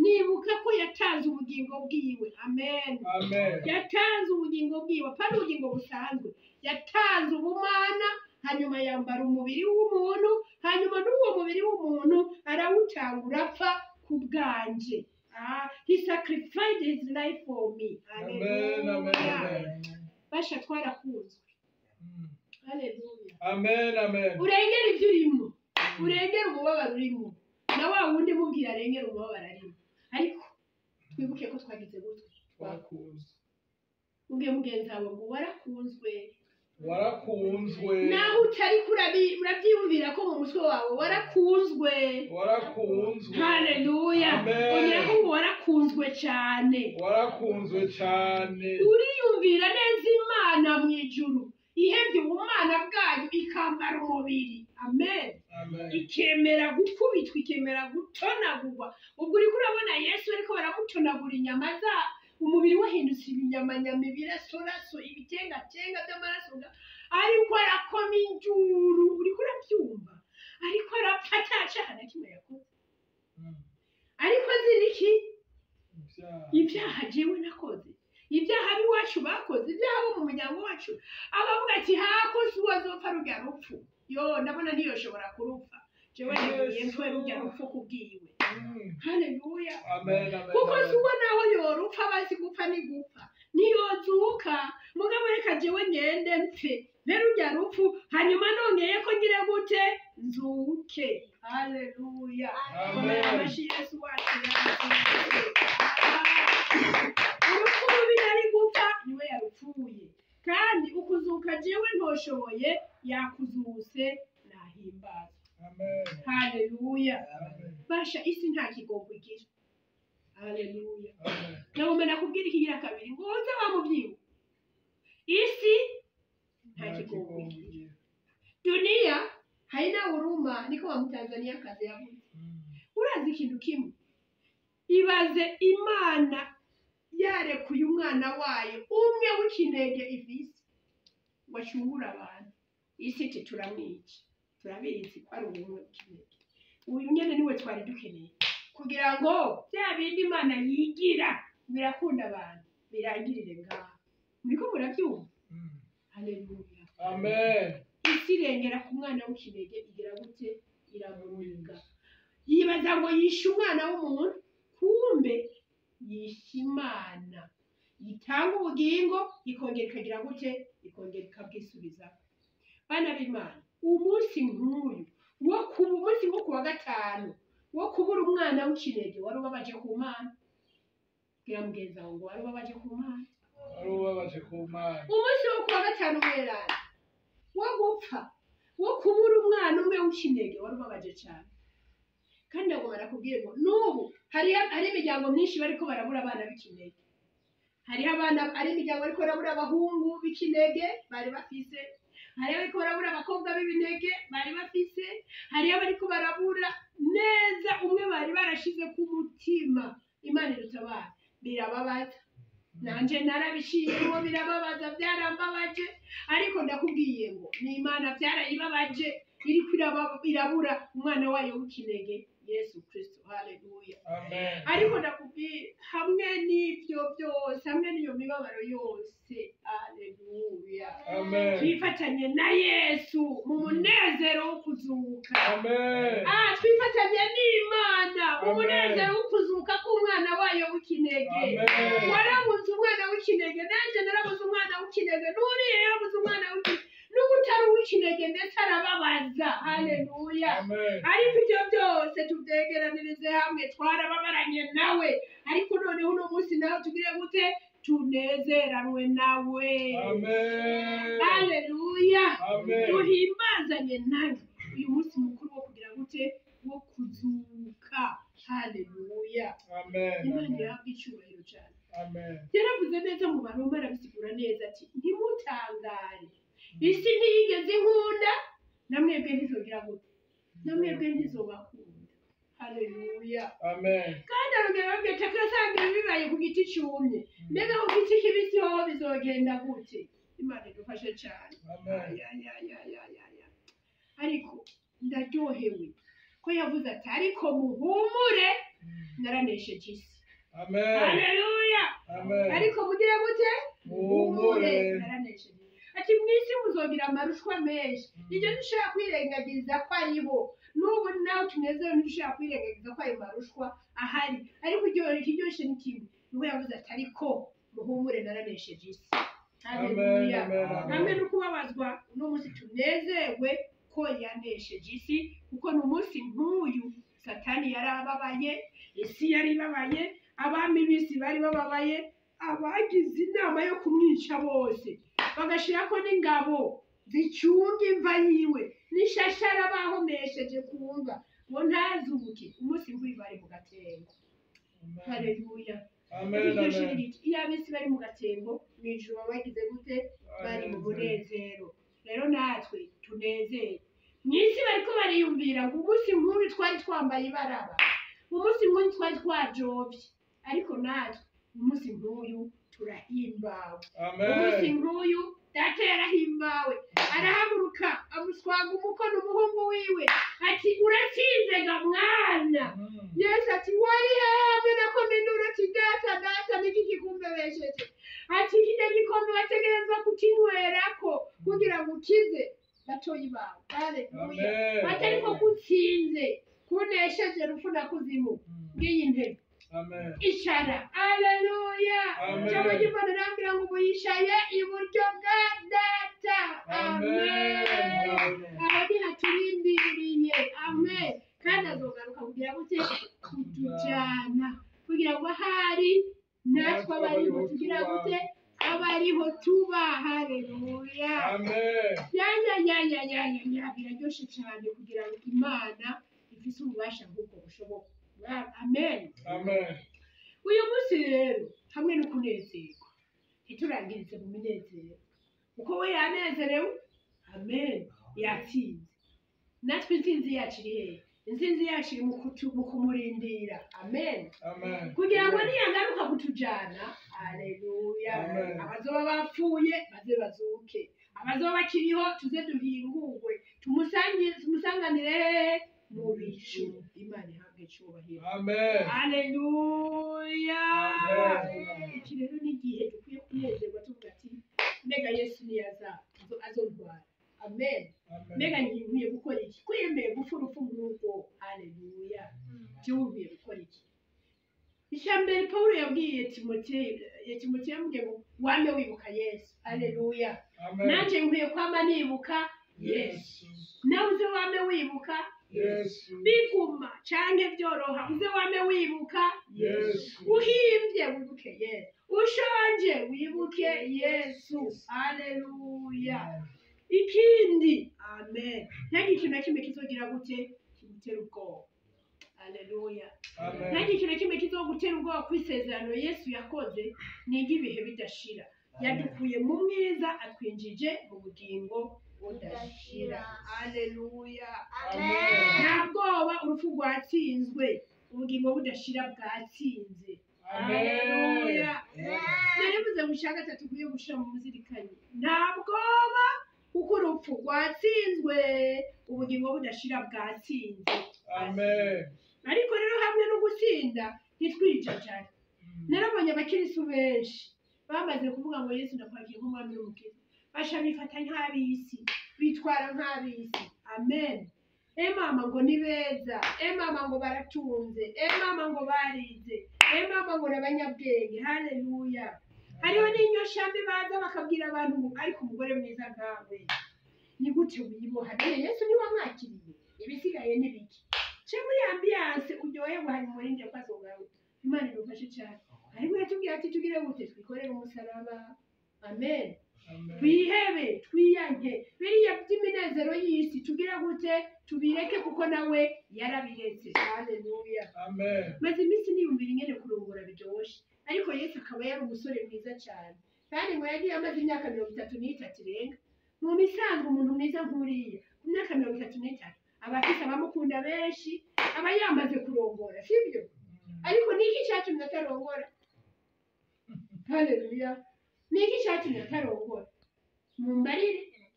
Nibuka ko yatanze ubugingo bwiwe. Amen. Amen. Yatanze ubugingo bwiwe, apana ubugingo busanzwe. Yatanze ubumana, hanyuma yambara umubiri w'umuntu, hanyuma n'uwo mubiri w'umuntu arawutanga urapfa ku bwanje. Ah, he sacrificed his life for me. Amen. Amen. Haleluya. Basha twarakunzwe. Haleluya. Amen. Amen. Urengera ibyo urimo, urengera umubabaro urimo, na wa wundi mubwira arengera umubabaro arimo, ariko twibuke ko twagize gutwe. Twakunzwe. Ubwiye mugenzi wawe ngo warakunzwe. Warakunzwe. Naho utari urabyiyumvira ko mu mutwe wawe warakunzwe. Warakunzwe. Haleluya. Amen. Ongera ko ngo warakunzwe cyane. Warakunzwe cyane. Uriyumvira neza Imana mu ijuru ihebye ubumana bwayo ikambara umubiri. Amen. Amen. Ikemera gukubitwa, ikemera gutonagurwa. Ubwo uriko urabona Yesu ariko baramutonagura inyama za umubiri wahindutse ibinyamanyama, ibirasoraso, ibitengatenga by'amaraso, ariko arakoma induru. Uriko urabyumva, ariko arapfa atacaha na kimwe yakoze, ariko azira iki? Ibyaha jewe nakoze, ibyaha b'iwacu bakoze, ibyaha bo mu muryango wacu. Abavuga ati hakoze uwo azopfa rurya rupfu, yo ndabona ntiyoshobora kurupfa, jewe nteguye mfe rurya rupfu kubwiwe. Haleluya. Amen. Amen. Kuko si uwo naho yorupfa, bazi gupfa ni gupfa, niyozuka. Mugabo reka jewe ngende mpfe mpe rurya rupfu, hanyuma nongeye ko ngire gute? Nzuke. Haleluya. Komera amashyi Yesu wacu yarazutse. Urupfu rubi nari gupfa niwe yarupfuye, kandi ukuzuka jewe ntoshoboye yakuzuse, nahimbazwa. Amen. Haleluya. Amen. Basha isi nta kigongo igira. Haleluya. Amen. Nagomba nakubwira ikigira kabiri ngo uze wamubyiwe. Isi nta kigongo igira. Dunia haina huruma, niko wa Mtanzania kazi yavuze. Urazi ikintu kimwe? Ibaze Imana yarekuye umwana wayo umwe w'ikinege ifisi ngo acungure abantu. Isi iti turamwica, turabizi ko ari umwe w'ikinege. Uyu nyene niwe twari dukeneye kugira ngo bya bindi Imana yigira birakunda abantu birangirire ngaho. Muriko murabyumva? Haleluya. Amen. Isi irengera ku mwana w'ikinege, igira gute? Iramuniga. Yibaza ngo yishe umwana w'umuntu, kumbe yishe Imana itanga ubugingo, ikongera ikagira gute? Ikongera ikabwisubiza. Bana b'Imana, umunsi nk'uyu wo kuba umunsi wo kuwa gatanu wo kubura umwana w'ikinege wari ubabaje ku Mana. Bwira mugenzi wawe ngo wari ubabaje ku Mana. Wari ubabaje ku Mana. Umunsi wo kuwa gatanu mweranda wo gupfa, wo kubura umwana umwe w'ikinege wari ubabaje cyane. Kandi ntabwo barakubwiye ngo n'ubu hari imiryango myinshi bariko barabura abana b'ikinege. Hariho abana, ari imiryango bariko barabura abahungu b'ikinege bari bafise, hariho abariko barabura abakobwa b'ibinege bari bafise, hariho abariko barabura neza umwe bari barashize ku mutima. Imana irutabara, birababaza. Nanje narabishiyemo, birababaza, byarambabaje, ariko ndakubwiye ngo ni Imana byarayibabaje, iriko irabura umwana wayo w'ikinege Yesu Kristo. Haleluya. Amen. Ariko ndakubwiye, hamwe n'ibyo byose, hamwe n'iyo mibabaro yose, haleluya, Amen. twifatanye na Yesu mu munezero wo kuzuka. Amen. Twifatanye n'Imana mu Amen. munezero wo kuzuka k'umwana wayo w'ikinege. Amen. Warabuze umwana w'ikinege, nanjye narabuze umwana w'ikinege, n'uriya yarabuze umwana w'ikinege, n'utari uw'ikinege ndetse arababaza. Haleluya. Amen. Ariko ibyo byose tubyegeranirize hamwe, twarababaranye nawe, ariko noneho uno munsi nawe tugire gute? Tunezeranwe nawe. Amen. Haleluya. Amen. Duhimbazanye nawe uyu munsi mukuru wo kugira gute? Wo kuzuka. Haleluya. Amen. Imana Amen. ihabwe icyubahiro cyane. Amen. Yaravuze neza mu Baroma, arabisigura neza ati ntimutangare, isi ntiyigeze inkunda, namwebwe ntizogira gute? Namwebwe ntizobakunda. Haleluya. Amen. Kandi arongera arababwira ati akasanga ibi bibaye ku giti cyumye, mbega ku giti kibisi hoho bizogenda gute? Imana idufashe cyane. Amen. Ay, ay, ay, ay, ay, ay, ay. Ariko ndaryohewe ko yavuze ati ariko muhumure, naranesheje isi. Amen. Haleluya. Amen. Ariko mugire gute? Muhumure. Naranesheje. Ati mu isi muzogira amarushwa menshi. Ibyo ntushobora kwirengagiza ko ariho. N'ubu nawe tunezerewe, ntushobora kwirengagiza ko ayo marushwa ahari. Ariko ikiryoshye ni kimwe, niwe yavuze ati ariko muhumure, naranesheje isi. Haleluya. Amen, amen, Hamwe amen. no kubabazwa, uno munsi tunezerwe ko yanesheje isi, kuko ni umunsi nk'uyu Satani yari ababaye, isi yari ibabaye, abami b'isi bari bababaye, abagize inama yo kumwica bose bagashirako n'ingabo zicunga imva yiwe n'ishashara bahomesheje ku mva ngo ntazuke. Umunsi nk'uyu bari mu gatengo. Haleluya. Amen. Iryo Amen. riti iyo ab'isi bari mu gatengo, mu ijuru baba bagize gute? Bari mu munezero. Rero natwe tunezere. Mu isi bariko bariyumvira ngo umunsi nk'uyu twari twambaye ibaraba, umunsi nk'uyu twari twajovye, ariko natwe umunsi nk'uyu turahimbawe. Umunsi Amen. nk'uyu data yarahimbawe, arahaguruka amuswaga umukono umuhungu wiwe ati uratsinze ga mwana. Yesu ati wari hamwe na komindura ati data, data, niki kikumbebesheje? Ati kijya gikombe bategerezwa kukinywerako kugira ngo ukize batoyi bawe. Haleluya. Amen. Ati ariko kutsinze, kunesheje rupfu na kuzimu, ngiyi ntebe, Amen. icara. Haleluya. Amen. Ijambo ry'Imana rirambwira ngo ubu yicaye iburyo bwa data. Amen. Amen. Aho ntihaturindiriye. Amen. Kandi azogaruka kugira gute? Kutujana kugira ngo ahari natwe abariho tugira gute? Abariho tuba. Haleluya. Amen. Ya ya ya ya ya ya ya, biraryoshe cyane kugira ngo Imana ifise ububasha nk'ubwo bushoboka. Amen. Amen. Uyu munsi rero hamwe no kunezerwa, ntiturangirize mu minezero, kuko we yanezerewe. Amen. Yatsinze. Natwe intsinzi yacu iri hehe? Intsinzi yacu iri mu kumurindira. Amen. Amen. Kugira ngo niyagaruka kutujana, haleluya, Amen. abazoba bapfuye baze bazuke, abazoba bakiriho tuze duhingurwe, tumusanganire hehe? Mu bicu. Imana ihabwe icyubahiro. Amen. Haleluya. Amen. Iki rero ni igihe dukwiye kunezerwa tuvuga ati mbega Yesu niyaza azontwara. Amen. Amen. Mbega nkwiye gukora iki? Ko yemeye gupfa urupfu nk'urwo? Haleluya. Jewe nkwiye gukora iki? Icya mbere Pawulo yabwiye Timoteyo, Timoteyo yamubwiye ngo wame wibuka Yesu. Haleluya. Amen. Nanjye nkwiye kwama nibuka Yesu. Yesu. Nawe uze wame wibuka Yesu. Biguma canke byoroha, uze wame wibuka Yesu. Uhimbye wibuke Yesu, ushonje wibuke Yesu. Haleluya. Ikindi, amen, ntihagire ikintu na kimwe kizogira gute? Kigutera ubwoba. Haleluya. Nanjye ikintu kimwe kizogutera ubwoba ku isezerano Yesu yakoze ni iry'ibihe bidashira. Yadukuye mu mwiza atwinjije mu bugingo budashira. Haleluya. Nta bwoba, urupfu rwatsinzwe, ubugingo budashira bwatsinze. Haleluya. Narivuze mu cya gatatu ukwiye gushira mu muzirikanyi, nta bwoba kuko urupfu rwatsinzwe, ubugingo budashira bwatsinze. Ariko rero hamwe no gutsinda ntitwijajare. Narabonye abakirisu benshi bamaze kuvuga ngo Yesu ndakwakiye nk'umwami n'umukiza, basha bifata nk'ab'isi, bitwara nk'ab'isi. Amen. E mama ngo ni beza, e mama ngo baratunze, e mama ngo barize, e mama ngo n'abanyabwenge. Haleluya. Hariho n'inyoshambi baza bakabwira abantu ngo ariko umugore mwiza nkawe ni gute wiboha? None Yesu niwe wamwakiriye, ibisigaye ni biki? Ce muri ambiance uryoherwa, hanyuma urinde ko azogaruka. Imana idufashe cyane. Ariko yatubwiye ati tugire gute? Twikorere umusaraba. Amen. Twihebe, twiyanke biriya by'iminezero y'isi, tugire gute? Tubireke kuko nawe yarabiretse. Haleluya. Maze iminsi niyumvira ingene kurongora biryoshe, ariko Yesu akaba yari umusore mwiza cyane, kandi ngo yagiye amaze imyaka 33 irenga. Mu misango umuntu mwiza nk'uriya ku myaka 33 aba afise abamukunda benshi, aba yamaze kurongora, sibyo? Ariko niki cyatumye atarongora? Haleluya. Niki cyatumye atarongora? Mumbarire.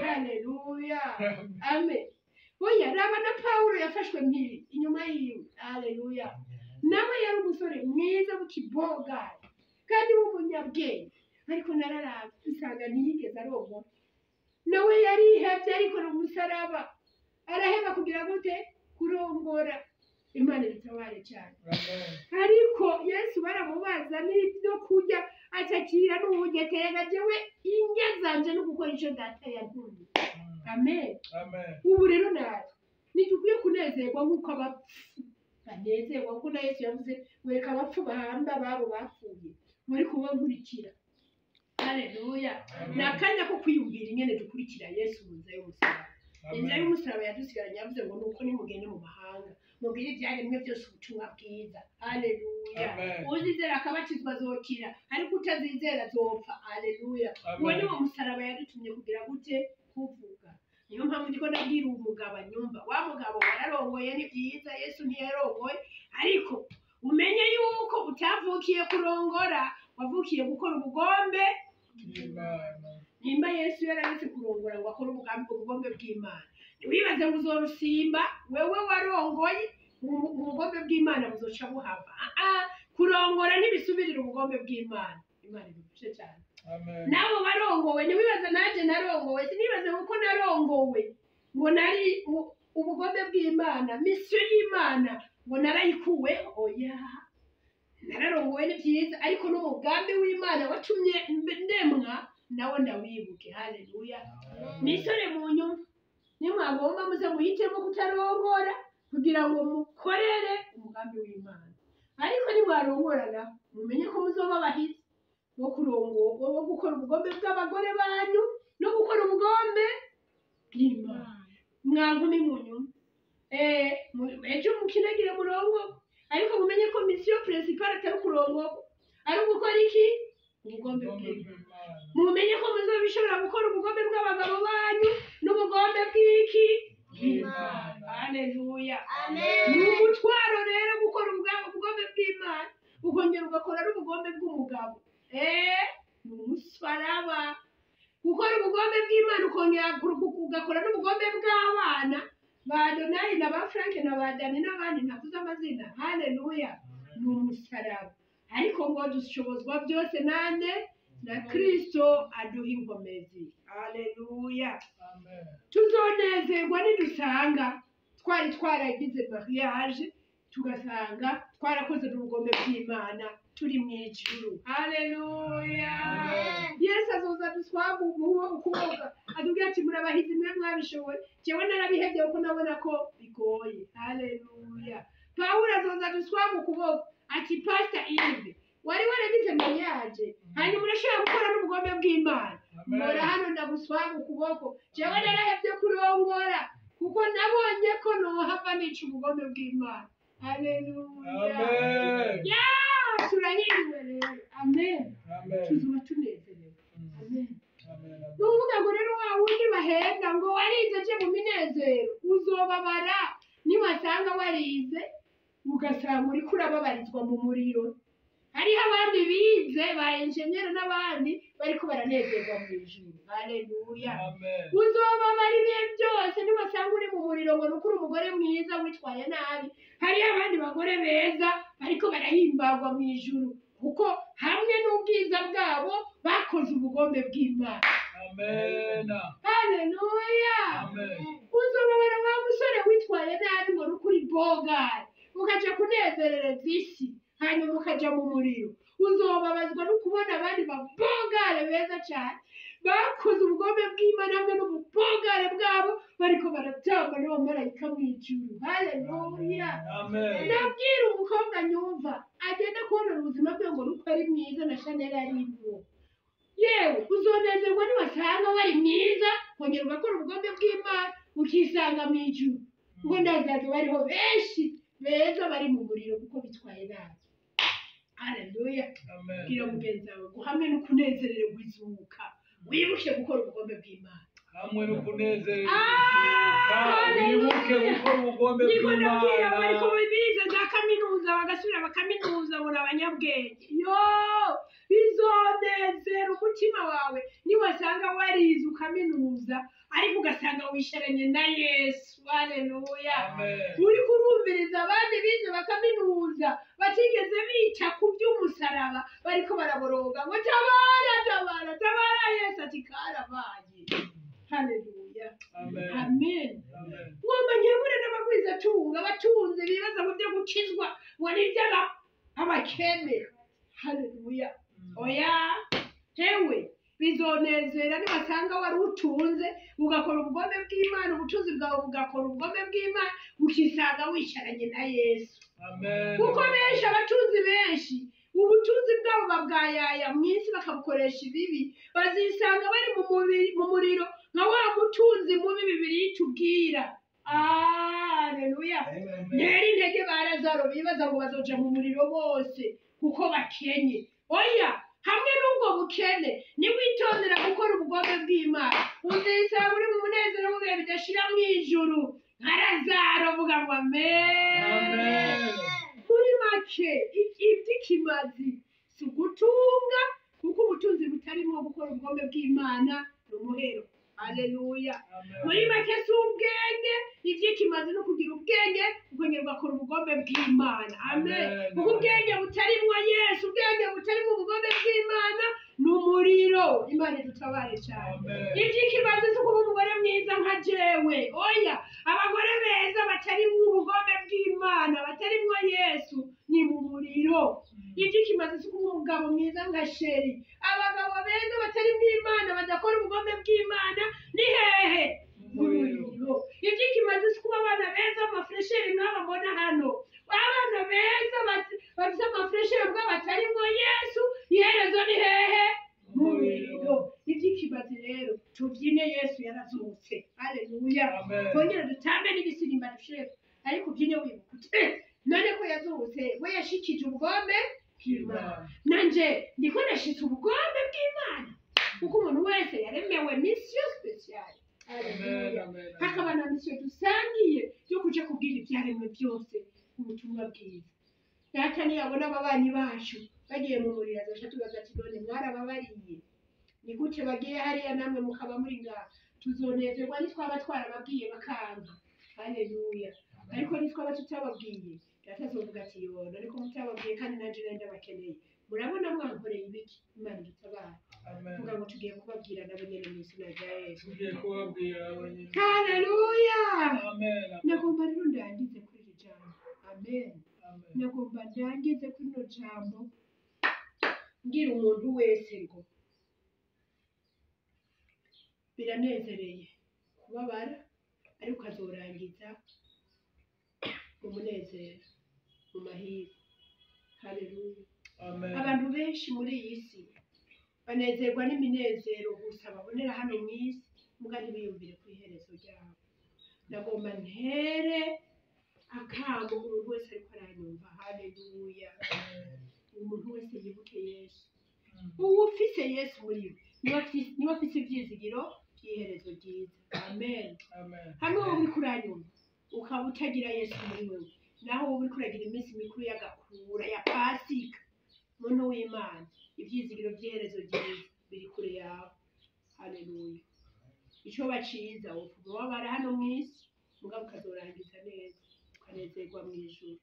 Haleluya. Amen. Oya, raba na Pawulo yafashwe mpiri inyuma yiwe. Haleluya. Nawe yari umusore mwiza w'ikibogari kandi w'umunyabwenge, ariko nararaba nsanga ntiyigeze arongora. Nawe yarihebye, ariko ni umusaraba araheba kugira gute? Kurongora. Imana idutabare cyane. Ariko Yesu baramubaza n'ibyo kurya atakira n'ubugetega, jewe indya zanje no gukora icyo data yantumye. Amen. Ubu rero natwe ntidukwiye kunezerwa nk'uko abapfu banezerwa, kuko na Yesu yavuze ngo reka abapfu bahamba ababo bapfuye, muri kuba nkurikira. Haleluya. Ni akanya ko kwiyumvira ingene dukurikira Yesu mu nzira y'umusaraba. Inzira y'umusaraba yadusigaranye, yavuze ngo nuko nimugende mu mahanga mubwire ibyaremwe byose ubutumwa bwiza. Haleluya. Uzizera akabatizwa azokira, ariko utazizera azopfa. Haleluya. Uwo ni wo musaraba yadutumye kugira gute? Kuvuga. Niyo mpamvu ndiko ndabwira uwo mugabo anyumva, wa mugabo wararongoye ni byiza, Yesu ntiyarongoye, ariko umenye yuko utavukiye kurongora, wavukiye gukora ubugombe. Nimba Yesu yararetse kurongora ngo akore ubugombe bw'Imana, ntiwibaze ngo uzorusimba wewe warongoye, ubugombe bw'Imana buzoca buhava. Kurongora ntibisubirira ubugombe bw'Imana. Imana idufashe cyane. Nabo barongowe ntiwibaze nanjye narongowe, sinibaze kuko narongowe ngo nari ubugombe bw'Imana, misiyo y'Imana ngo narayikuwe. Oya, nararongowe ni byiza, ariko n'umugambi w'Imana watumye ndemwa nawo ndawibuke. Haleluya. Misore mu nyumva nimwagomba muze muhitemo kutarongora kugira ngo mukorere umugambi w'Imana, ariko nimwarongora naho mumenye ko muzoba abahizi wo kurongora, wo gukora ubugombe bw'abagore banyu no gukora ubugombe bw'Imana. Mwankumi mu nyumva ejo mukinagire murongo, ariko mumenye ko misiyo principale atari kurongora, ari ugukora iki? Ubugombe bw'Imana. Mumenye ko muzobishobora gukora ubugombe bw'abagabo banyu n'ubugombe bw'iki? Bw'Imana. Haleluya. Ni umutwaro rero gukora ubugombe bw'Imana, ukongera ugakora n'ubugombe bw'umugabo. Ni umusaraba. Gukora ubugombe bw'Imana ukongera ugakora n'ubugombe bw'abana ba Donari na ba Frank na ba Dani n'abandi ntavuze amazina. Haleluya. Ni umusaraba. Ariko ngo dushobozwa byose nande? Na Kristo aduha inkomezi. Haleluya. Tuzonezerwa nidusanga twari twaragize mariage, tugasanga twarakoze n'ubugombe bw'Imana turi mu ijuru. Haleluya. Yesu azoza duswaga ukuboko atubwira ati murabahizi mwe mwabishoboye, jewe narabihevye kuko nabona ko bigoye. Haleluya. Pawulo azoza duswaga ukuboko ati Pastor Yves wari waragize mariage, hanyuma urashobora gukora n'ubugombe bw'Imana, mbora hano ndaguswaga ukuboko, jewe narahevye kurongora Kuko nabonye ko nohava nica ubugome bw'Imana. Haleluya. Amen. Ya, turahiriwe rero. Amen. Amen. Tuzoba tunezerewe. Amen. Amen. Ni ukuvuga ngo rero wa wundi bahenda ngo warize aje mu minezero, uzobabara niwasanga warize ugasanga uriko urababarizwa mu muriro. Hariho abandi bize ba enjeniyeri n'abandi bariko baranezerwa mu ijuru. Haleluya. Amen. Uzobabara ibihe byose niwasanga uri mu muriro ngo nuko uri umugore mwiza witwaye nabi. Hariho abandi bagore beza bariko barahimbagwa mu ijuru, kuko hamwe n'ubwiza bwabo bakoze ubugombe bw'Imana. Amen. Haleluya. Amen. Uzobabara wa musore witwaye nabi ngo nuko uri bogari, ukaja kunezerereza isi, hanyuma ukaja mu muriro. Uzobabazwa no kubona abandi babogare beza cyane bakoze ubugome bw'Imana hamwe n'ububogare bwabo bariko baratamba n'abamarayika mu ijuru. Haleluya. Amen. Nabwira umukobwa nyumva agenda kubonera ubuzima bwe ngo nuko ari mwiza na Chanel arimwo. Yewe uzonezerwa niwasanga wari mwiza, kongera ugakora ubugome bw'Imana ukisanga mu ijuru. Ngo ndazaza bariho benshi beza bari mu muriro kuko bitwaye nabi. Haleluya. Amen. Bwira mugenzi wawe ngo hamwe no kunezererwa izuka, wibuke gukora ubugome bw'Imana. Hamwe no kunezererwa Ah, izuka, wibuke gukora ubugombe Niko ndabwira bw'Imana. bariko bize za kaminuza bagasubira bakaminuza ngo ni abanyabwenge. Yo, bizonezera umutima wawe niwasanga warize ukaminuza, ariko ugasanga wisharanye na Yesu. Haleluya. Amen. Uri kurumviriza abandi bize bakaminuza batigeze bica ku by'umusaraba, bariko baraboroga ngo tabara, tabara, tabara. Yesu ati karabaye. Haleluya. Amen. Amen. Amen. Ngomba nkemure n'abagwizatunga abatunzi bibaza ngo byo gukizwa ngo ni iby'abakene. Haleluya. Oya, hewe bizonezera niwasanga wari utunze ugakora ubugome bw'Imana, ubutunzi bwawe bugakora ubugome bw'Imana, ukisanga wicaranye na Yesu. Amen. Kuko benshi, abatunzi benshi, ubutunzi bwabo babwayaya mu isi bakabukoresha ibibi, bazisanga bari mu muriro nka wa mutunzi mubi Bibiliya itubwira. Haleluya. Ntera intege ba Lazaro bibaza ngo bazoja mu muriro bose kuko bakenye. Oya, hamwe n'ubwo bukene niwitondera gukora ubugome bw'Imana, uzisanga uri mu munezero w'ibihe bidashira mu ijuru nka Lazaro. Vuga ngo amen. Amen. Muri make, iby'ikimazi si ugutunga, kuko ubutunzi butarimo gukora ubugome bw'Imana ni umuhero. Haleluya. Amen. Muri make si ubwenge, iby'ikimazi no kugira ubwenge ukongera ugakora ubugome bw'Imana. Amen. Amen. Kuko ubwenge butarimwo Yesu, ubwenge butarimwo ubugome bw'Imana ni umuriro. Imana idutabare cyane. Amen. Iby'ikimazi si ukuba umugore mwiza nka jewe. Oya, abagore beza batarimwo ubugome bw'Imana, batarimwo Yesu, ni mu muriro. Iby'ikimazi si ukuba umugabo mwiza nka Sheri. Abagabo beza batarimwo Imana, badakora ubugome bw'Imana, ni hehe? Mu muriro. Iby'ikimazi si kuba abana beza b'amafuresheri nk'aba mbona hano. Abana beza bafite amafuresheri ubwo batarimwo Yesu, iherezo ni hehe? Mu muriro. Iby'ikimazi rero tubyine Yesu yarazutse. Haleluya. Amen. Twongere dutambe n'ibisirimba dushireko, ariko ubyine wibuka uti none ko yazutse, we yashikije ubugome bw'Imana, nanje ndiko nashitse ubugome bw'Imana, kuko umuntu wese yaremewe mission spéciale. Amen. Amen. Hakaba na mission dusangiye yo kuja kubwira ibyaremwe byose ubutumwa bwiza. Data niyabona ababanyi bacu bagiye mu muriro, azoca tubaza ati none mwarababariye? Ni gute bagiye hariya namwe mukaba muri ngaha? Tuzonezerwa nitwaba twarababwiye bakanka. Haleluya. Ariko nitwaba tutababwiye, data azovuga ati yo none ko mutababwiye kandi nanje nari ndabakeneye, murabona mwankoreye ibiki? Imana idutabare. Amen. Vuga ngo tugiye kubabwira nabo nyene mu izina rya Yesu. Tugiye kubabwira abanyine. Haleluya. Amen. Nagomba rero ndangize kuri iri jambo. Amen. Amen. Nagomba ndangize kuri rino jambo mbwira umuntu wese ngo biranezereye kubabara, ariko ukazorangiza mu munezero, mu mahirwe. Haleluya. Amen. Abantu benshi muri iyi si banezerwa n'iminezero gusa babonera hano mu isi, muga ntibiyumvire ku iherezo ryabo. Ndagomba ntere akamo umuntu wese ariko aranyumva. Haleluya. Umuntu wese yibuke Yesu. Uwufise Yesu muri we niwe afise ivyizigiro by'iherezo ryiza. Amen. Hamwe wowe uriko uranyumva ukaba utagira Yesu muri wewe, naho wowe uriko uragira iminsi mikuru y'agakura ya Pasika, muntu w'Imana, ivyizigiro by'iherezo ryiza biri kure yawe. Haleluya. Ico baciza wopfuma wabara hano mw'isi, mugabo ukazorangiza neza ukanezerwa mw'ijuru.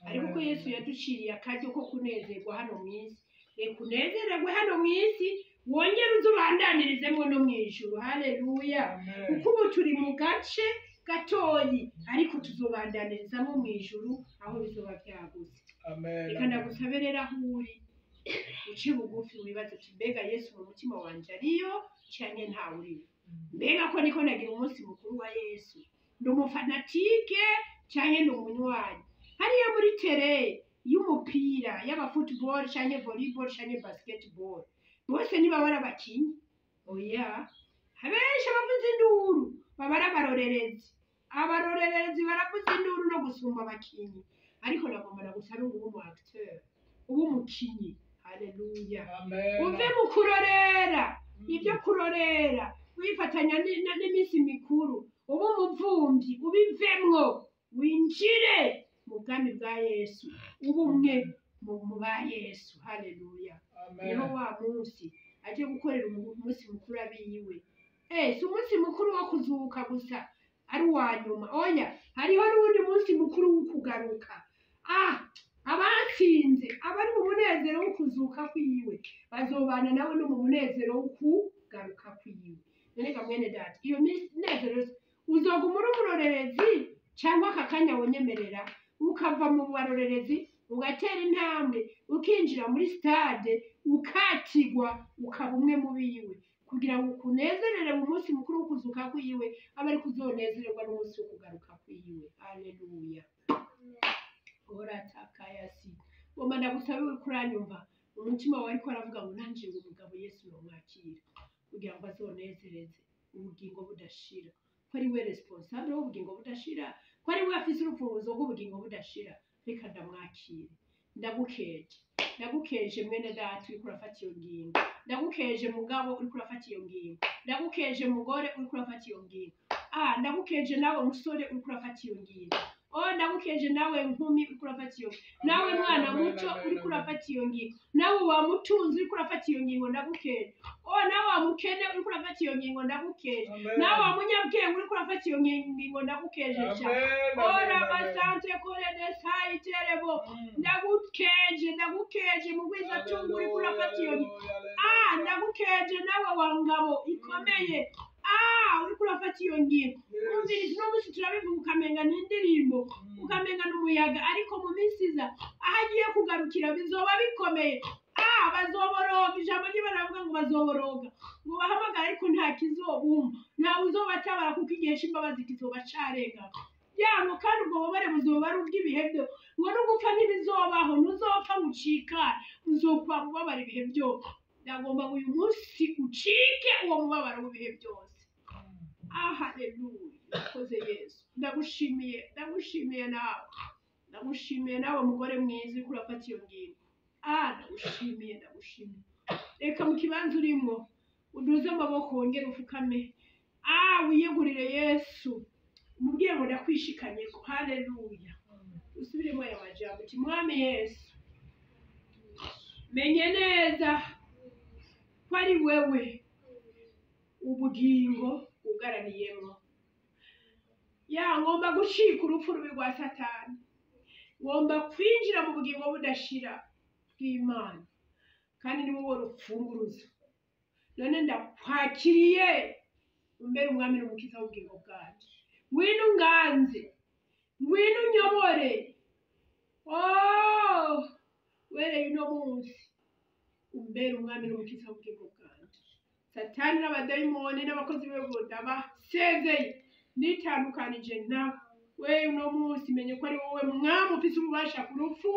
Ariko ko Yesu yaduciriye akaryo ko kunezerwa hano mw'isi, reka unezererwe hano mw'isi, wongere uze ubandanirizemwo no mw'ijuru. Haleluya. Kuko ubu turi mu gace gatoyi, ariko tuzobandanirizamwo mw'ijuru aho bizoba vyagutse. Reka ndagusabe rero aho uri uce bugufi, wibaze uti mbega Yesu mu mutima wanje ariyo canke ntawe uriyo? Mbega ko niko nagira umunsi mukuru wa Yesu, ndi umufanatike canke ndi umunywanyi? Hariya muri tere y'umupira, yaba football canke volleyball canke basketball, bose niba bari abakinyi? Oya, abenshi abavuza induru baba ari abarorerezi. Abarorerezi baravuza induru no gusumba abakinyi. Ariko nagomba nagusabe ngo ube umu acteur, ube umukinyi. Haleluya. Uve mu kurorera, ibyo kurorera wifatanya n'iminsi mikuru, ube umuvumvyi, ubivemwo, winjire mu bwami bwa Yesu, ube umwe mu ba Yesu. Haleluya. Niho wa munsi aje gukorera umunsi mukuru abiwe. Si umunsi mukuru wo kuzuka gusa ari uwa nyuma, oya, hariho n'uwundi munsi mukuru wo kugaruka. Abatsinze abari mu munezero wo kuzuka kwiwe bazobana nawe no mu munezero wo kugaruka kwiwe. None ga mwene data, iyo minezero uzoguma uri umurorerezi, cyangwa aka kanya wonyemerera ukava mu barorerezi ugatera intambwe ukinjira muri stade ukatigwa ukaba umwe mu biwe, kugira ngo ukunezerere mu munsi mukuru wo kuzuka kwiwe, abe ari kuzonezererwa n'umunsi wo kugaruka kwiwe. Haleluya. Oratakayasi. Ngomba ndagusabe uriko uranyumva, umutima wawe ariko aravuga ngo nanje uwo mugabo Yesu nomwakira kugira ngo azonezereze ubugingo budashira, ko ari we responsable w'ubugingo budashira, ko ari we afise urufunguzo rw'ubugingo budashira. Reka ndamwakire. Ndagukeje, ndagukeje mwene data uriko urafata iyo ngingo, ndagukeje mugabo uriko urafata iyo ngingo, ndagukeje mugore uriko urafata iyo ngingo, ndagukeje nawe musore uriko urafata iyo ngingo, ndagukeje nawe nkumi uriko urafata iyo, nawe mwana muto uriko urafata iyo ngingo, nawe wa mutunzi uriko urafata iyo ngingo, ndagukeje. Nawe wa mukene uriko urafata iyo ngingo, ndagukeje. Nawe wa munyabwenge uriko urafata iyo ngingo, ndagukeje cyane. Ora basante kore desaiterebo, ndagukeje, ndagukeje mugwiza tungu uriko urafata iyo ngingo. Ndagukeje nawe wa ngabo ikomeye, uriko urafata iyo ngingo. Umviriza, uno munsi turabivuga ukamenga ni indirimbo, ukamenga ni umuyaga, ariko mu minsi iza aho agiye kugarukira bizoba bikomeye. Bazoboroga, ijambo ry'Imana baravuga ngo bazoboroga, ngo bahamagare ariko nta kizobumva, ntawe uzobatabara, kuko igihe c'imbabazi kizoba carenga. Yango kandi ubwo bubabare buzoba ari ubw'ibihe byo, ngo no gupfa ntibizobaho, ntuzopfa ngo ucikane, uzokwama ubabara ibihe byose. Ndagomba ngo uyu munsi ucike uwo mubabaro w'ibihe byose. Haleluya. Urakoze Yesu. Ndagushimiye, ndagushimiye nawe, ndagushimiye nawe mugore mwiza uriko urafata iyo ngingo. Ndagushimiye, ndagushimiye. Reka mu kibanza urimo uduze amaboko wongere ufukame, wiyegurire Yesu, umubwire ngo ndakwishikanyeko. Haleluya. Usubiremo aya majambo uti Mwami Yesu, menye neza ko ari wewe ubugingo ugaraniyemo. Ya ngomba gucika urupfu rubi rwa Satani, ngomba kwinjira mu bugingo budashira bw'Imana, kandi ni wowe rufunguruzo. None ndakwakiriye, umbere umwami n'umukiza w'ubugingo bwanjye. Ngwino unganze, ngwino unyobore. Wereye uno munsi umbere umwami n'umukiza w'ubugingo bwanjye. Satani n'abadayimoni n'abakozi be ndabasezeye, nitandukanije nawe. Wewe uno munsi menye ko ari wowe mwami ufise ububasha ku rupfu,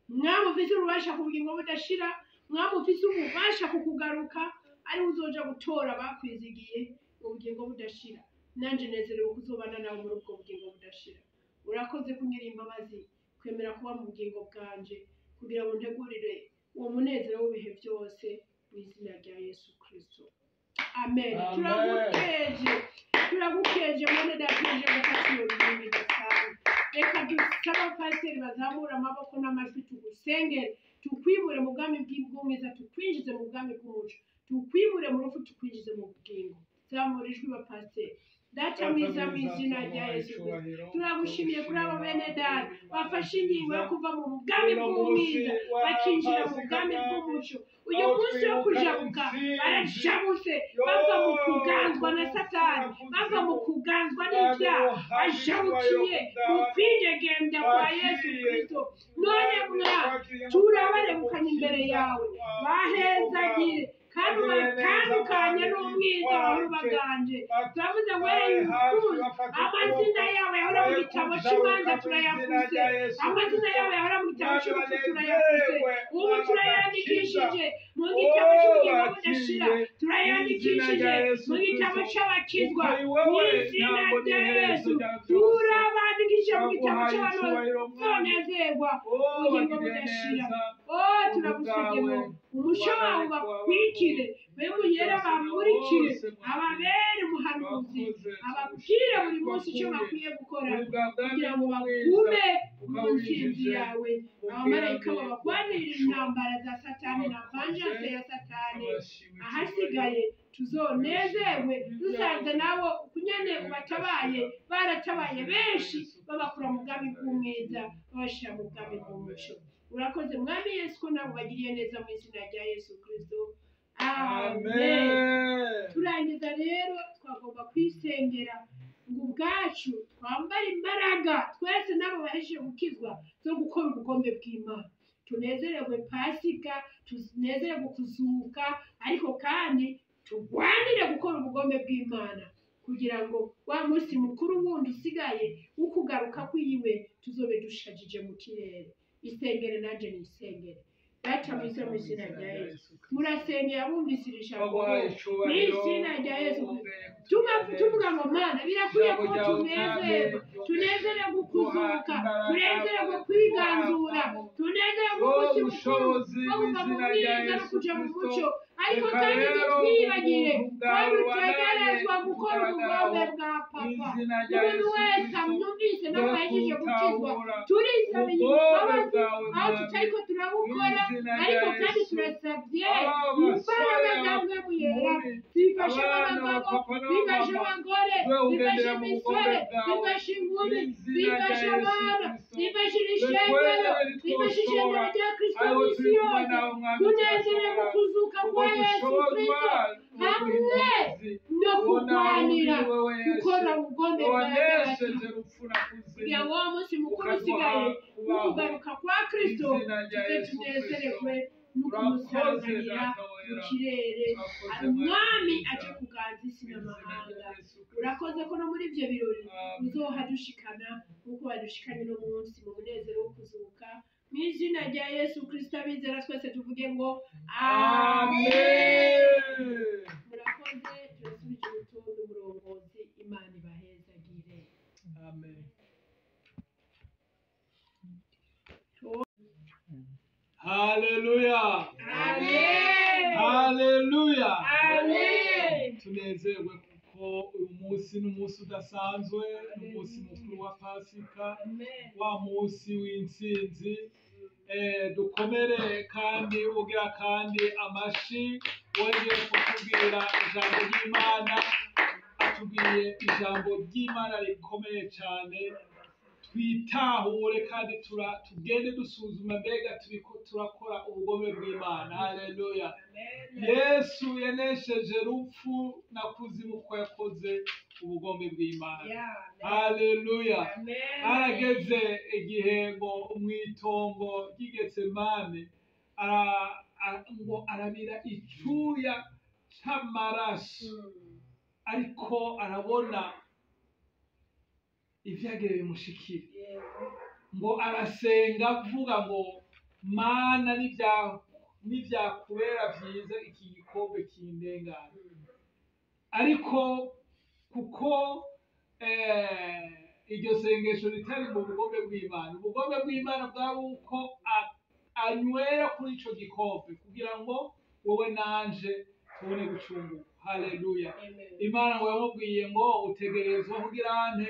mwami ufise ububasha ku bugingo budashira, mwami ufise ububasha ku kugaruka, ari uzoja gutora abakwizigiye ubugingo budashira. Nanje nezerewe kuzobana nawe muri ubwo bugingo budashira. Urakoze kungira imbabazi, kwemera kuba mu bugingo bwanje kugira ngo ntegurire uwo munezero w'ibihe byose mu izina rya Yesu Kristo. Amen. Amen. Turagukeje, turagukeje mwene data uje gufata iyo ngingo idasanzwe. Reka dusabe abapasiteri bazamura amaboko n'amajwi tugusengere, tukwimure mu bwami bw'ubwiza, tukwinjize mu bwami bw'umuco, tukwimure mu rupfu, tukwinjize mu bugingo. Zamura ijwi bapasiteri. Data mwiza, mu izina rya Yesu Kristo, turagushimiye kuri abo bene data bafashe ingingo yo kuva mu bwami bw'umwiza bakinjira mu bwami bw'umuco. Uyu munsi wo kujabuka barajabuse, bava mu kuganzwa na Satani, bava mu kuganzwa n'ibyaha, bajabukiye mu kwidegembya kwa Yesu Kristo. None mwa turabarebukanye imbere yawe, bahezagire kandi ubatandukanye n'umwiza wari ubaganje. Turavuze wewe, amazina yawe yahora mu gitabo cy'imanza turayakuse, amazina yawe yahora mu gitabo cy'urupfu turayakuse, ubu turayandikishije mu gitabo cy'ubugingo budashira, turayandikishije mu gitabo cy'abakizwa mu izina rya Yesu, turabandikishije mu gitabo cy'abantu bazonezerwa ubugingo budashira. Oh, turagusabye ngo umuco wawe ubakwikire, bemwe yera bamurikire, ababere umuhanuzi, ababwire buri munsi icyo bakwiye gukora kugira ngo bagume mu ntsinzi yawe. Abamarayika babagwanirire intambara za Satani na vengeance ya Satani. Ahasigaye tuzonezerwe dusanze nabo kunyene ubatabaye, baratabaye benshi babakura mu bwami bw'umwiza babashyira mu bwami bw'umuco. Urakoze mwami Yesu ko nabo bagiriye neza mu izina rya Yesu Kristo. Amen. Turangiza rero twagomba kwisengera ngo ubwacu twambare imbaraga twese n'abo bahejeje gukizwa zo gukora ubugombe bw'Imana. Tunezererwe Pasika, tunezererwe kuzuka, ariko kandi turwanire gukora ubugombe bw'Imana kugira ngo wa munsi mukuru wundi usigaye wo kugaruka kwiwe tuzobe dushajije mu kirere. Isengere nanje nisengere. Data mwiza mu izina rya Yesu, murasengera abumvise iri jambo mu izina rya Yesu. Tuvuga ngo Mana, birakwiye ko tunezerwa, tunezererwe kuzuka, tunezererwe kwiganzura, tunezererwe umunsi mukuru wo kuva mu mwiza no kuja mu muco, ariko kandi ntitwibagire ko dutegerezwa gukora ubugombe bwa Papa. Umuntu wese amwumvise n'abahejeje gukizwa, turisabira imbabazi aho tutariko turabukora, ariko kandi turasabye imbaraga za Mpwemu Yera zifashe abagabo, zifashe abagore, zifashe imisore, zifashe inkumi, zifashe abana, zifashe ishengero, zifashe ishengero rya Kristo mu isi yose, kunezererwa kuzuka kwa Yesu Kristo hamwe no kurwanira gukora ubugombe bwa Data, kugira ngo wa munsi mukuru usigaye wo kugaruka kwa Kristo tuze tunezererwe no kumusanganira mu kirere, ari umwami aje kuganza isi n'amahanga. Urakoze ko no muri ibyo birori uzohadushikana nk'uko wadushikanye uno munsi mu munezero wo kuzuka. Mu izina rya Yesu Kristo abizera twese tuvuge ngo amen. Murakoze, turasubije urutonde umurongozi. Imana ibahezagire. Amen. Haleluya. Amen. Haleluya. Amen. Tunezerwe kuko uyu munsi ni umunsi udasanzwe, ni umunsi mukuru wa Pasika, wa munsi w'intsinzi. Dukomere kandi ugira kandi amashi wongeye kutubwira ijambo ry'Imana, atubwiye ijambo ry'Imana rikomeye cyane. Twitahure kandi tugende dusuzuma mbega turiko turakora ubugome bw'Imana. Haleluya. Yesu yanesheje rupfu na kuzimu kuko yakoze ubugome bw'Imana. Haleluya. Harageze igihe ngo mw'itongo ry'i Getsemane ngo arabira icyuya c'amaraso, ariko arabona ivyagire bimushikire, ngo arasenga avuga ngo Mana, nivyakubera vyiza iki gikombe kindengane. Ariko Kuko iryo sengesho ritari mu bugombe bw'Imana. Ubugombe bw'Imana bwari uko anywera kuri ico gikombe kugira ngo wowe nanje tubone gucungurwa. Haleluya. Imana ngo yamubwiye ngo utegerezwa kugira ante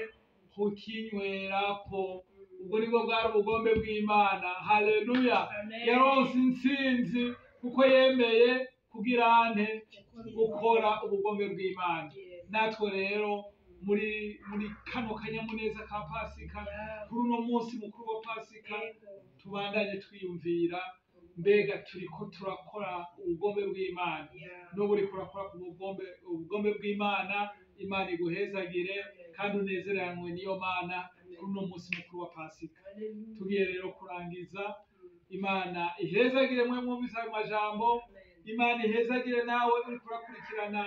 kukinywerako. Ubwo nibwo bwari ubugombe bw'Imana. Haleluya. Yaronse intsinzi kuko yemeye kugira ante gukora ubugombe bw'Imana. Natwe rero muri kano kanyamuneza ka Pasika, kuri uno munsi mukuru wa Pasika, tubandanye twiyumvira mbega turiko turakora ubugombe bw'Imana. N'ubu uriko urakora ku ubugombe bw'Imana, Imana iguhezagire kandi unezeranwe n'iyo Mana kuri uno munsi mukuru wa Pasika. Tugiye rero kurangiza. Imana ihezagire mwe mwumvise ayo majambo. Imana ihezagire nawe uriko urakurikirana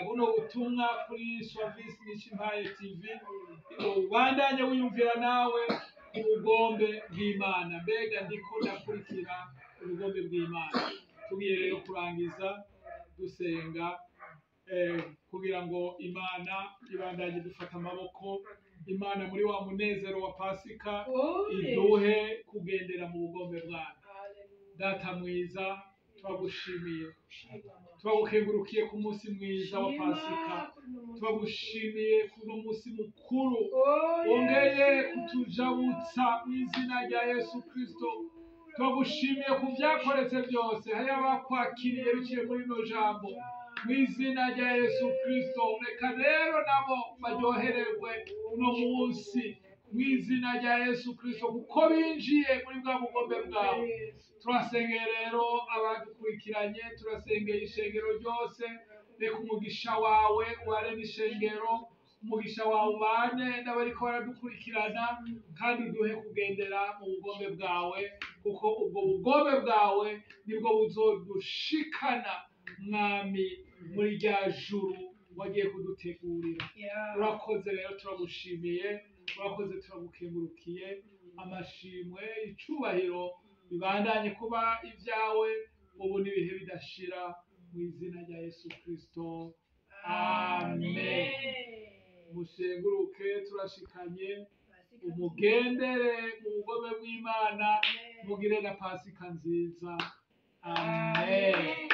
buno butumwa kuri Service Nishimpaye TV. Ubandanye wiyumvira nawe ubugombe bw'Imana. Mbega ndiko ndakurikira ubugombe bw'Imana. Tugiye rero kurangiza dusenga kugira ngo Imana ibandanye dufata amaboko. Imana muri wa munezero wa Pasika iduhe kugendera mu bugombe bwayo. Data mwiza, turagushimiye, turagukengurukiye ku munsi mwiza wa Pasika, turagushimiye ku munsi mukuru wongeye kutujabutsa mu izina rya Yesu Kristo. Turagushimiye ku byakoretse byose, hari abakwakiriye biciye muri rino jambo mu izina rya Yesu Kristo. Reka rero nabo baryohererwe uno munsi mu izina rya Yesu Kristo, kuko binjiye muri bwa bugombe bwawe. Turasengeye rero abadukurikiranye, turasengeye ishengero ryose. Reka umugisha wawe ubane n'ishengero, umugisha wawe ubane n'abariko baradukurikirana, kandi uduhe kugendera mu bugombe bwawe, kuko ubwo bugombe bwawe nibwo buzodushikana Mwami muri rya juru wagiye kudutegurira. Urakoze rero, turagushimiye, urakoze, turagukengurukiye. Amashimwe, icubahiro bibandanye kuba ibyawe ubu n'ibihe bidashira mu izina rya Yesu Kristo. Amen. Mushenguruke, turashikanye. Umugendere mu bugome bw'Imana, mugire na Pasika nziza. Amen.